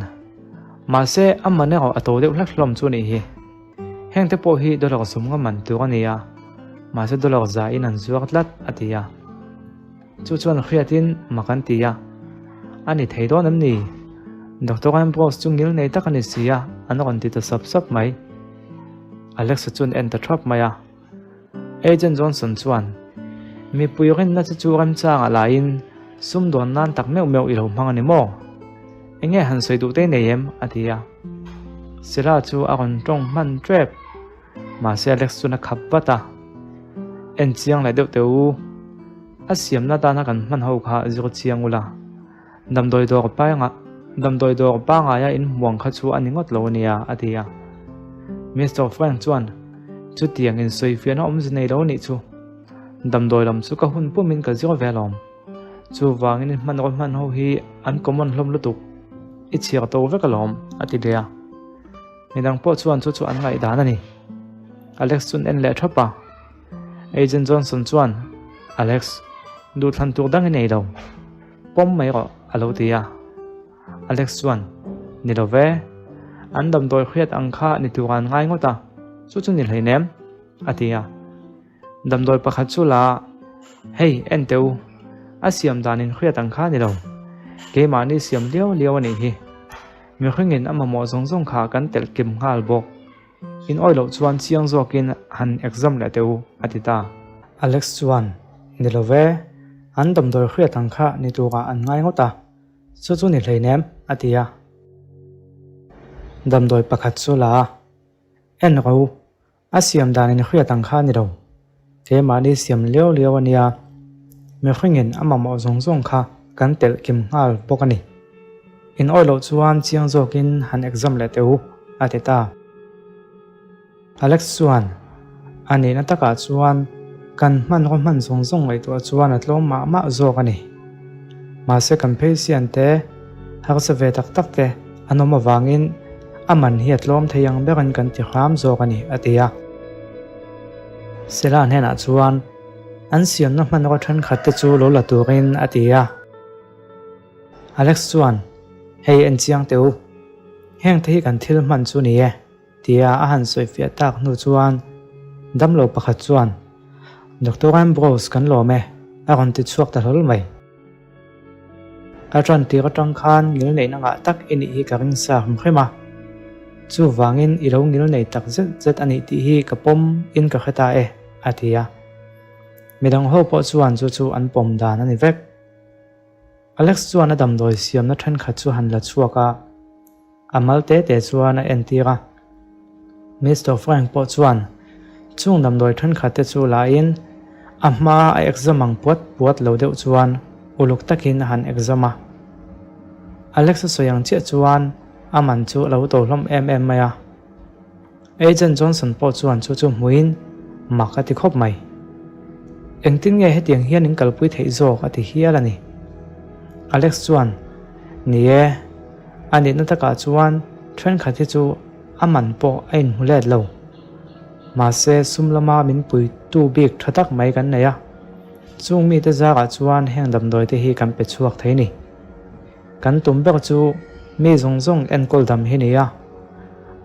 Mahse, a man erawh a to deuh hlek hlawm chu nih hi. Heng te pawh hi dollar sum nga man tur a ni a, mahse dollar za in an zuar tlat, a ti a. Chu chuan hriatin mak an ti a, A ni thei dawn em ni? Doctor Ambrose chu ngil nei tak a ni si a, an rawn ti ta sap sap mai. Alexa chuan en ta thap mai a. Agent Johnson chuan, Mipui rinna che chu remchangah laiin sumdawn nan tak meuh meuh i lo hmang a ni maw? Enge han sawi duh te nei em? a ti a. Sela chu a rawn tawng hman tep. Mahse Alex chuan a khap vat a, En chiang leh deuh teh u, a siamna tana kan hman ho kha zir chiang ula, damdawi dawr painga damdawi dawr pangaia in hmuang kha chu a ni ngawt lo a nia, a ti a. Mister Frank chuan, Chutiang insawifiahna awmze nei lo nih chu, damdawi lam chu ka hun pumin ka zir ve alawm. Chuvangin in hmanraw hman ho hi an common hlawm lutuk, i chhiar to vek alawm, a ti leh a. Midang pawh chuan chu chu an ngaihdan a ni. Alex chuan en leh thap a. Agent Johnson chuan, Alex, duhthlan tur dang i nei lo. Pawm mai rawh, a lo ti a. Alex chuan, Ni lo ve. An damdawi hriat ang kha ni tur an ngai ngawt a, chu chu ni hleinem, a ti a. Damdawi pakhat chu la, Hei, en teh u, a siam dan in hriat ang kha ni lo. Keimahni siam liau liau a nih hi. Mihringin a mamawh zawng zawng kha kan telh kim nghal bawk. In awi loh chuan chiang zawkin han exam leh teh u, a ti ta. Alex chuan, Ni lo ve, an damdawi hriat ang kha ni turah an ngai ngawt a, chu chu ni hleinem, a ti a. Damdawi pakhat chu la, En rawh u, A siam dan in hriat ang kha a ni lo. Keimahni siam liau liau a nia. Mihringin a mamawh zawng zawng kha kan telh kim nghal bawk a ni. In awi loh chuan chiang zawkin han exam leh teh u, a ti ta. Alex chuan, A nihna takah chuan kan hmanraw hman zawng zawng ngaihtuah chuan a tlawm mah mah zawk a ni. Mahse kan pheisian te, harsa ve tak tak te an awm avangin a man hi a tlawm thei ang berin kan ti hram zawk a ni, a ti a. Sela hnenah chuan an siamna hmanraw thenkhat te chu lo la turin a ti a. Alex chuan, Hei en chiang teh u, heng te hi kan thil hman chu ni e, tia a han sawifiah tak hnu chuan damlo pakhat chuan, Doctor Ambrose kan lawm e, a rawn ti chhuak ta hlawl mai. A ṭan tir aṭang khan ngilneihna ngah tak i nih hi ka ring sa hrim hrim a, chuvangin i lo ngilnei tak zet zet a nih tih hi ka pawm in ka hre ta e, a ti a. Midang ho pawh chuan chu chu an pawm dan a ni vek. Alex chuan a damdawi siamna ṭhenkhat chu han la chhuak a. A mal te te chuan a entir a. Mister Frank pawh chuan chung damdawi thenkhat te chu lahin a hma a exam ang puat puat lo deuh chuan uluk takin a han exam a. Alex a sawi ang chiah chuan a man chu a lo to hlawm em em mai a. Agent Johnson pawh chuan chu chu hmuin mak a ti khawp mai. Engtin nge hetiang hian in kalpui theih zawk a ti hial a ni. Alex chuan, Ni e, a nihna takah chuan. Thenkhat hi chu a man pawh a inhmu let lo. Mahse, sum lama min puitu bik tha tak mai kan nei a. Chung mite zarah chuan heng damdawi te hi kan pe chhuak thei ni. Kan tum ber chu mi zawng zawng enkawl dam hi ni a.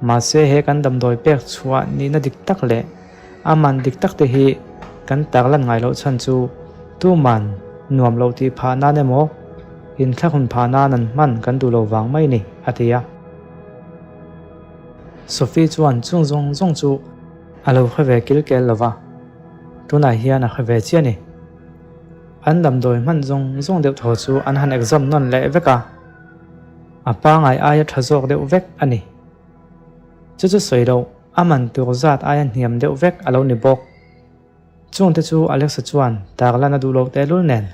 Mahse, he kan damdawi pek chhuah nihna dik tak leh a man dik tak te hi kan tarlan ngai loh chhan chu tuman nuam loh tih phah nan emaw inthlahun phah nan an hman kan duh lo vang mai ni, a ti a. Sophie chuan chung zawng zawng chu a lo hre ve kil kel lo va, tunah hian a hre ve chiah a ni. An damdawi hman zawng zawng deuh thaw chu an han exam nawn leh vek a, a pangai aia tha zawk deuh vek a ni. Chu chu sawi loh, a man tur zat aia hniam deuh vek a lo ni bawk. Chungte chu Alexa chuan tarlan a duh loh tehlul nen,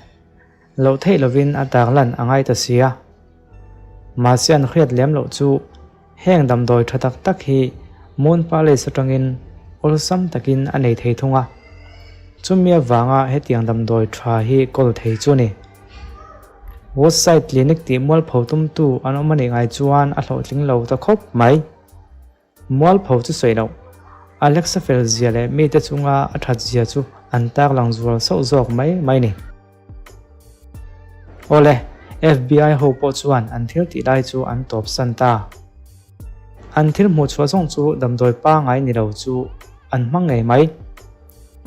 loh theih lovin a tarlan a ngai ta si a. Mahse an hriat lem loh chu heng damdawi tha tak tak hi Moon Palace atangin awlsam takin a nei thei thung a. Chumi avanga hetiang damdawi tha hi kawl thei chu a ni. Woodside Clinic tih mualpho tumtu an awm a nih ngai chuan a hlawhtling lo ta khawp mai. Mualpho chu sawi loh. Alexa fel zia leh mite chunga a that zia chu an tarlang zual sauh zawk mai mai ni. Awle, FBI ho pawh chuan an thil tih lai chu an tawp san ta. An thil hmuh chhuah zawng chu damdawi pangai ni lo chu an hmang ngei mai.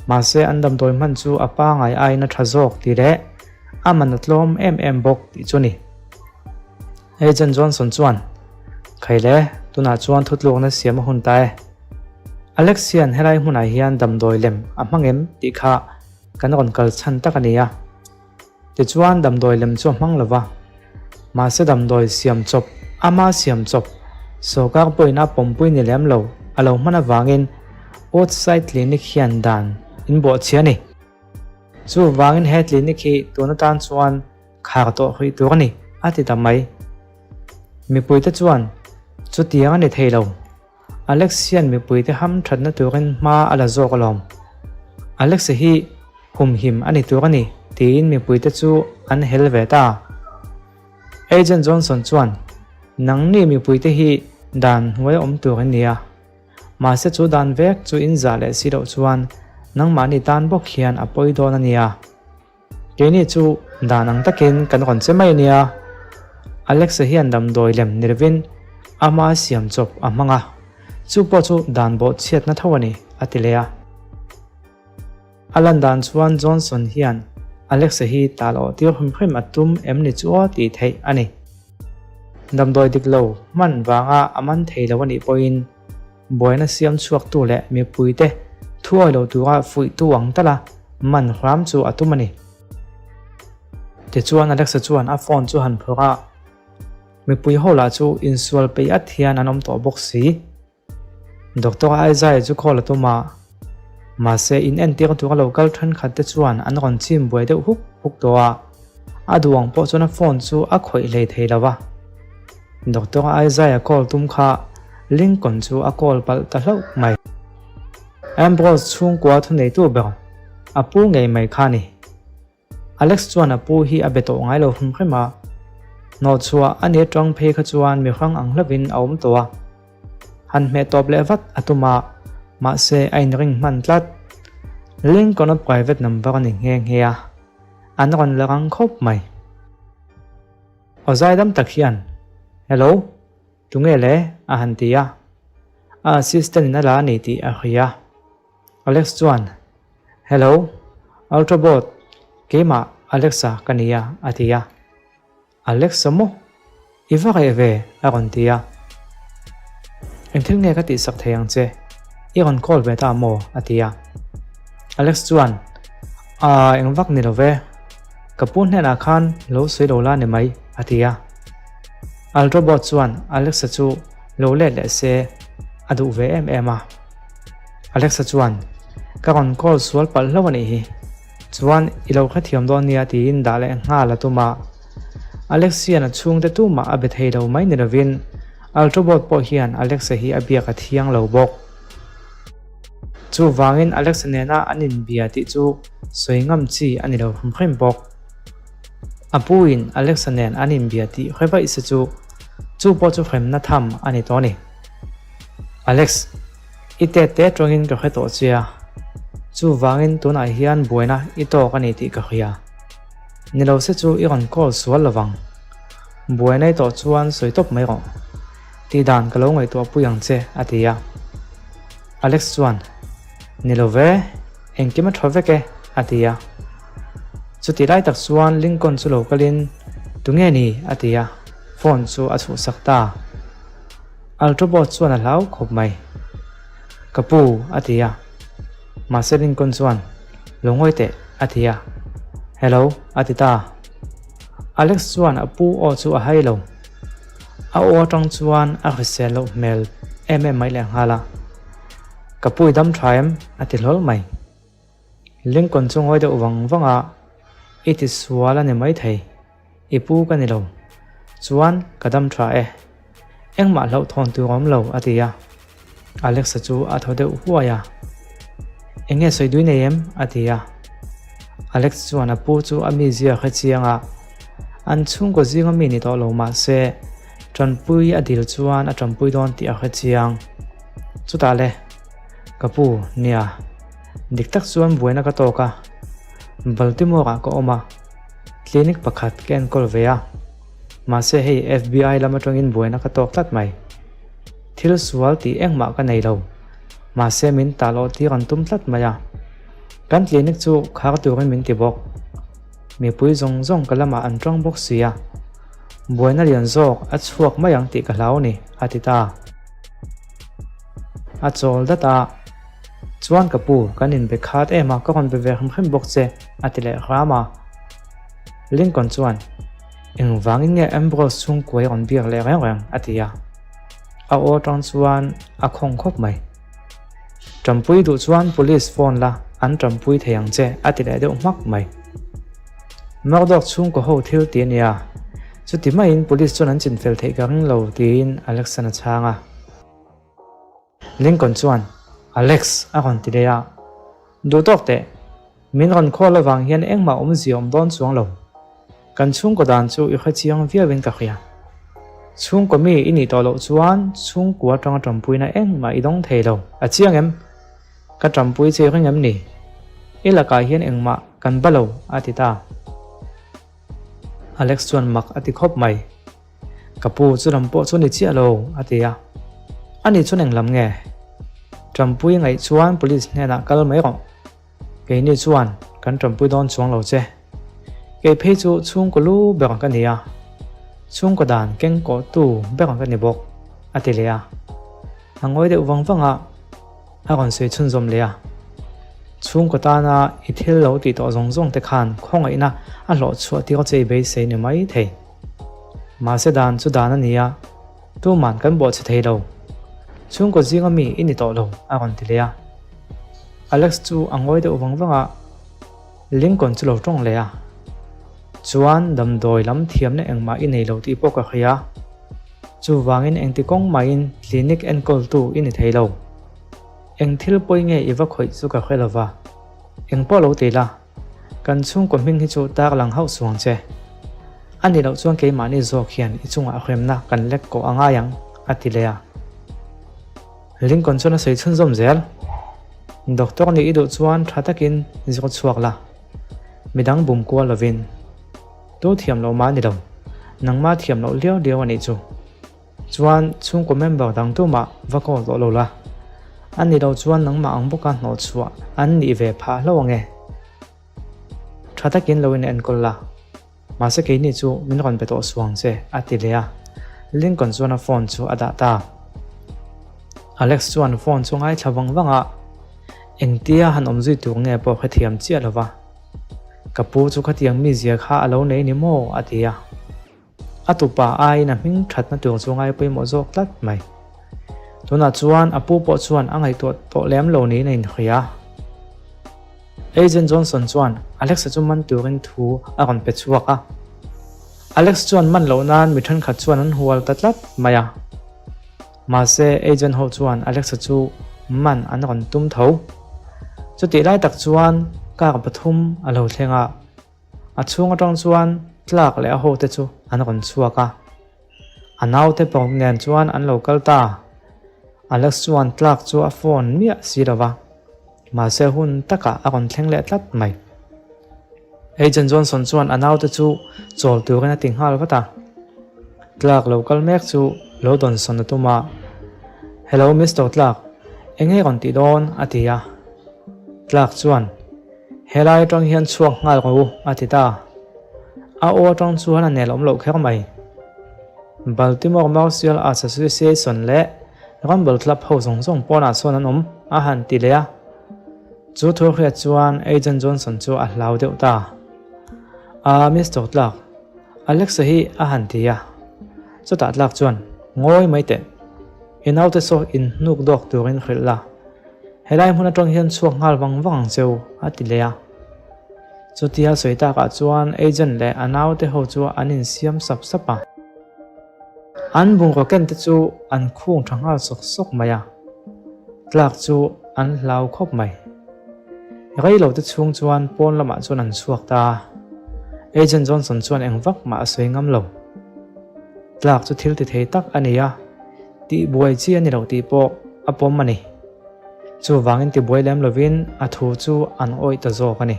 Mahse an damdawi hman chu a pangai aiin a tha zawk tih leh a man a tlawm em em bawk tih chu a ni. Agent Johnson chuan, Khaile, tunah chuan thutlukna siam a hun ta e. Alex hian helai hmunah hian damdawi lem a hmang em tih kha kan rawn kal chhan tak a ni a. Tichuan damdawi lem chu a hmang lo va. Mahse damdawi siam chawp, ama siam chawp, sawrkar pawhin a pawmpui ni lem lo a lo hman avangin Woodside Clinic hian dan in bawhchhia a ni. Chuvangin he clinic hi tun atan chuan Khar tawh hrih tur a ni, a ti ta mai. Mipuite chuan, Chutiang a ni thei lo. Alex hian mipuite ham thatna turin hma a la zawk alawm. Alex hi humhim a ni tur a ni, tiin mipuite chu an hel ve ta. Agent Johnson chuan, Nangni mipuite hi dan hnuai awm tur in nia. Mahse chu dan vek chu in zah leh si loh chuan nangmahni tan bawk hian a pawi dawn a nia. Keini chu dan ang takin kan rawn che mai ania. Alexa hian damdawi lem ni lovin ama siam chawp a hmang a, chu pawh chu dan bawh chhiatna tho a ni, a ti leh a. A lan dan chuan Johnson hian Alexa hi tal awh tir hrim hrim a tum em ni chu aw tih theih a ni. Damdawi dik lo hman vanga a man thei lo a nih pawhin Buaina siam chhuaktu leh mipuite thuawi lo tura fuihtu ang tala man hram chu a tum a ni. Tichuan Alexa chuan a phone chu han phawrh a, mipui ho lah chu insual peih at hian an awm tawh bawk si. Doctor Isaiah chu call a tum a, mahse in entir tura lo kal thenkhat te chuan an rawn chim buai deuh huk huk tawh a, a duh ang pawh chuan a phone chu a khawih hlei thei lo va. Doctor Isaiah call tum kha Lincoln chu a call palh ta hlauh mai. Ambrose chhungkua thuneitu ber a pu ngei mai kha a ni. Alex chuan a pu hi a be tawh ngai lo hrim hrim a, hnawhchhuah a ni atang phei kha chuan mi hrang ang hlauhin a awm tawh a. Han hmeh tawp leh vat a tum a, mahse a inring hman tlat. Lincoln-a private number a ni nghe nghe a, an rawn la rang khawp mai. Aw zaidam tak hian, Hello, tunge le? a han ti a. A assistant in a la a ni tih a hria. Alex chuan, Hello, Ultrabot, keimah Alexa ka ni a, a ti a. Alexa maw? I va reh ve, a rawn ti a. Engthil nge ka tihsak thei ang che? I rawn call ve ta maw? a ti a. Alex chuan, Aa, eng vak ni lo ve. Ka pu hnenah khan lo sawi lo la ni mai, a ti a. Alrobot chuan Alexa chu lo let leh se a duh ve em em a. Alexa chuan, Ka rawn call sual palh hlauh a nih hi. Chuan i lo hrethiam dawn nia tiin dah leh nghal a tum a. Alex hian a chhungte tumah a be thei lo mai ni lovin Ultrabot pawh hian Alexa hi a biak a thiang lo bawk. Chuvangin Alexa nena an inbia tih chu sawi ngam chi a ni lo hrim hrim bawk. A puin Alexa nen an inbia tih hre vaih se chu. Chu pawh chu hremna tham a ni tawh a ni. Alex, i tet te tawngin ka hre tawh che a, chuvangin tunah hian buaina i tawk a ni tih ka hria. Ni lo se chu i rawn call sual lovang. Buaina i tawh chuan sawi tawp mai rawh. Tih dan ka lo ngaihtuah pui ang che, a ti a. Alex chuan, Ni lo ve, engkim a tha vek e, a ti a. Chutih lai tak chuan Lincoln chu lo kalin, Tunge ni? a ti a, phone chu a chhuhsak ta. Ultrabot chuan a hlau khawp mai. Ka pu, a ti a. Mahse Lincoln chuan, Lo ngawi teh, a ti a. Hello, a ti ta. Alex chuan a pu aw chu a hai lo. A aw atang chuan a hrisel loh hmel em em mai leh nghal a. Ka pu i dam tha em? a ti hlawl mai. Lincoln chu ngawi deuh vang vang a, I ti sual a ni maithei. I pu ka ni lo. Chuan ka dam tha e. Engmah hlauhthawn tur awm lo, a ti a. Alexa chu a thaw deuh huai a. Eng nge sawi dui nei em? a ti a. Alex chuan a pu chu a mizia hre chiang a, an chhungkaw zinga mi ni tawh lo mah se, tanpui a dil chuan a tanpui dawn tih a hre chiang. Chutah le, ka pu, nia, dik tak chuan buaina ka tawk a, Baltimore-ah ka awm a, clinic pakhat ka enkawl ve a, mahse hei FBI lam atangin buaina ka tawk tlat mai. Thil sual tih engmah ka nei lo, mahse min tah loh tir an tum tlat mai a. Kan clinic chu khar turin min ti bawk. Mipui zawng zawng ka lamah an tawng bawk si a, buaina lian zawk a chhuak mai ang tih ka hlau a ni, a ti ta. A chawl dat a, Chuan ka pu, kan inbe khat em a, ka rawn be ve hrim hrim bawk che, a ti leh hram a. Lincoln chuan, Engvangin nge Ambrose chhungkuai rawn biak leh reng reng? a ti a. A aw atang chuan a khawng khawp mai. Tampui duh chuan police phone la, an tampui thei ang che, a ti leh deuh hmak mai. Murdoch chhungkaw ho thil ti a nia, chuti maiin police chuan an chinfel theih ka ring lo, tiin Alexan a chhang a. Lincoln chuan, Alex, a rawn ti leh a. Duh tawk teh, min rawn call avang hian engmah awmzia awm dawn chuang lo. Kan chhungkaw dan chu i hre chiang viauin ka hria. Chhungkaw mi i nih tawh loh chuan chhungkua atanga tanpuina engmah i dawng thei lo. A chiang em? Ka tanpui che ring em ni? I lakah hian engmah kan ba lo, a ti ta. Alex chuan mak a ti khawp mai. Ka pu, chu lam pawh chu ni chiah lo, a ti a. Ani chuan eng lam nge? Ṭampui ngaih chuan police hnenah kal mai rawh. Keini chuan kan ṭampui dawn chuang lo che. Kei phei chu chhungkaw lu ber ka ni a, chhungkaw dan kengkawhtu ber ka ni bawk, a ti leh a. A ngawi deuh vang vang a. A rawn sawi chhunzawm leh a, Chhungkaw tana i thil lo tih tawh zawng zawng te khan khawngaihna a hlawh chhuah tir che i beisei ni mai thei. Mahse dan chu dan a ni a, tuman kan bawh chhe thei lo. Chhungkaw zinga mi i ni tawh lo, a rawn ti leh a. Alex chu a ngawi deuh vang vang a, Lincoln chu lo tawng leh a. Chuan damdawi lam thiamna engmah i nei lo tih pawh ka hria. Chuvangin engti kawng mahin clinic enkawltu i ni thei lo. Eng thil pawi nge i va khawih chu ka hre lova. Eng pawh lo ti la, kan chhungkaw hming hi chu tar lang hauh suang che. A nih loh chuan keimahni zawk hian i chungah hremna kan lek kawh a ngai ang, a ti leh a. Lincoln chuan a sawi chhunzawm zel. Doctor nih i duh chuan tha takin zir chhuak la, midang bum kual lovin. Tu thiam loh mah a ni lo, nangmah thiam loh liau liau a nih chu. Chuan chhungkaw member dang tumah va call tawh lo la, a ni lo chuan nangmah ang bawka hnawh chhuah an nih ve phah hlauh ang e. Tha takin lo in enkawl la, mahse keini chu min rawn be tawh suang che, a ti leh a. Lincoln chuan a phone chu a dah ta. Alex chuan phone chu ngaithla vang vang a, engtia han awm zui tur nge pawh hrethiam chiah lo va. Ka pu chu khatiang mizia kha a lo nei ni maw? a ti a. A tupa aiin a hming thatna tur chu ngai pawimawh zawk tlat mai. Tunah chuan a pu pawh chuan a ngaihtuah tawh lem lo niin a inhria. Agent Johnson chuan Alex-a chu man turin thu a rawn pe chhuak a. Alex chuan man loh nan mi thenkhat chuan an hual ta tlat mai a. Mahse, agent ho chuan Alexa chu man an rawn tum tho. Chutih lai tak chuan car pathum a lo thleng a, a chhung atang chuan Clark leh a hote chu an rawn chhuak a. A naute paruk nen chuan an lo kal ta. Alex chuan Clark chu a phone miah si lo va, mahse hun takah a rawn thleng leh tlat mai. Agent Johnson chuan a naute chu chawl turin a ti nghal vat a. Clark lo kal mek chu lo dawnsawn a tum a, Hello Mister Clark, eng nge rawn tih dawn? a ti a. Clark chuan, Helai atang hian chhuak nghal rawh u, a ti ta. A aw atang chuan a nel awm loh kher mai. Baltimore Martial Arts Association leh Rumble Club ho zawng zawng pawnah sawn an awm, a han ti leh a. Chu thu hriat chuan Agent Johnson chu a hlau deuh ta. A, Mister Clark, Alexa hi a han ti a. Chutah Clark chuan, Ngawi mai teh. I naute saw inhnuk dawk turin hrilh la. Helai hmun atang hian chhuak nghal vang vang ang cheu, a ti leh a. Chutia sawi takah chuan agent leh a naute ho chu an insiam sap sap a. An bungraw ken te chu an khung tha nghal sawk sawk mai a, tlak chu an hlau khawp mai. Rei lo te chhung chuan pawn lamah chuan an chhuak ta a, Agent Johnson chuan eng vak mah a sawi ngam lo. Tlak chu thil ti thei tak a ni a. Tihbuai chi a ni lo tih pawh a pawm a ni. Chuvangin tibuai lem lovin a thu chu an awih ta zawk a ni.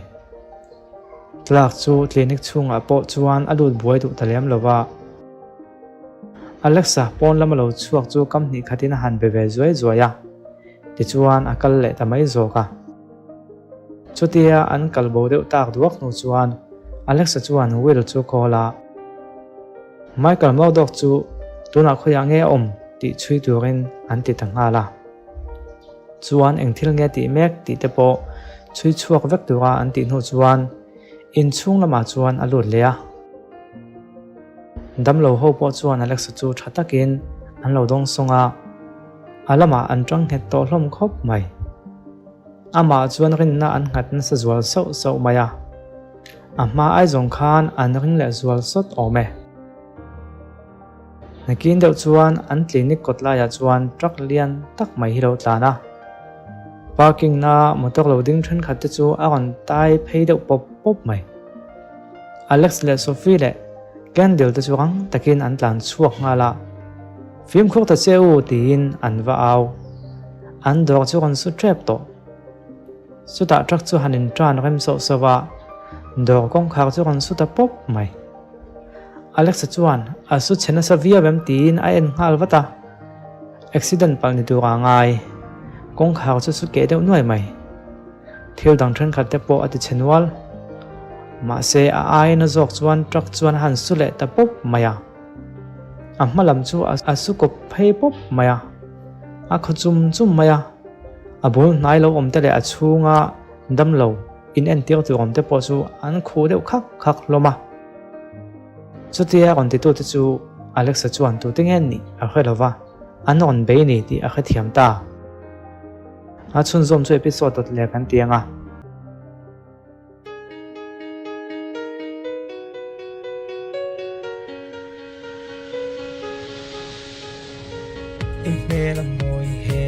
Clark chu clinic chhungah pawh chuan a lut buai duh ta lem lo va. Alexa pawn lama lo chhuak chu kam hnih khatin a han be ve zuai zuai a, tichuan a kal leh ta mai zawk a. Chutia an kal bo deuh tak duak hnu chuan Alexa chuan Will chu call a. Michael Murdoch chu tunah khawiah nge a awm tih chhui turin an ti ta nghal a. Chuan eng thil nge tih mek tih te pawh chhui chhuak vek tura an tih hnu chuan inchhung lamah chuan a lut leh a. Damlo ho pawh chuan Alexa chu tha takin an lo dawng sawng a, a lamah an tang nghet tawh hlawm khawp mai. Amah chuan rinna an nghat nasa zual sauh sauh mai a, a hma ai zawng khan an ring leh zual sawt awm e. Nakin deuh chuan an clinic kawt laiah chuan truck lian tak mai hi lo tlan a, parking na motor lo ding thenkhat te chu a rawn tai phei deuh pawp pawp mai. Alex leh Sophie leh Candle te chu rang takin an tlan chhuak nghal a. Fimkhur ta che u tiin an va au. An dawr chu rawn su tep tawh. Chutah truck chu han in tan rem sauh sauh a, dawr kawngkhar chu rawn su ta pawp mai. Alexa chuan a su chhe nasa viau em tiin a en nghal vat a. Accident palh ni tur a ngai. Kawngkhar chu su keh deuh nuai mai. Thil dang thenkhat te pawh a ti chhe nual. Mahse a aina zawk chuan truck chuan a han su leh ta pawp mai a. A hma lam chu a su kawp phei pawp mai a, a khaw chum chum mai a, a bul hnai lo awm te leh a chhunga damlo in entir tur awm te pawh chu an khuh deuh khak khak hlawm a. Chutia rawn titute chu Alexa chuan tute nge nih a hre lo va, an rawn bei ni tih a hrethiam ta. A chhunzawm chu episode dawt leh kan ti ang a. I hmel a mawi he.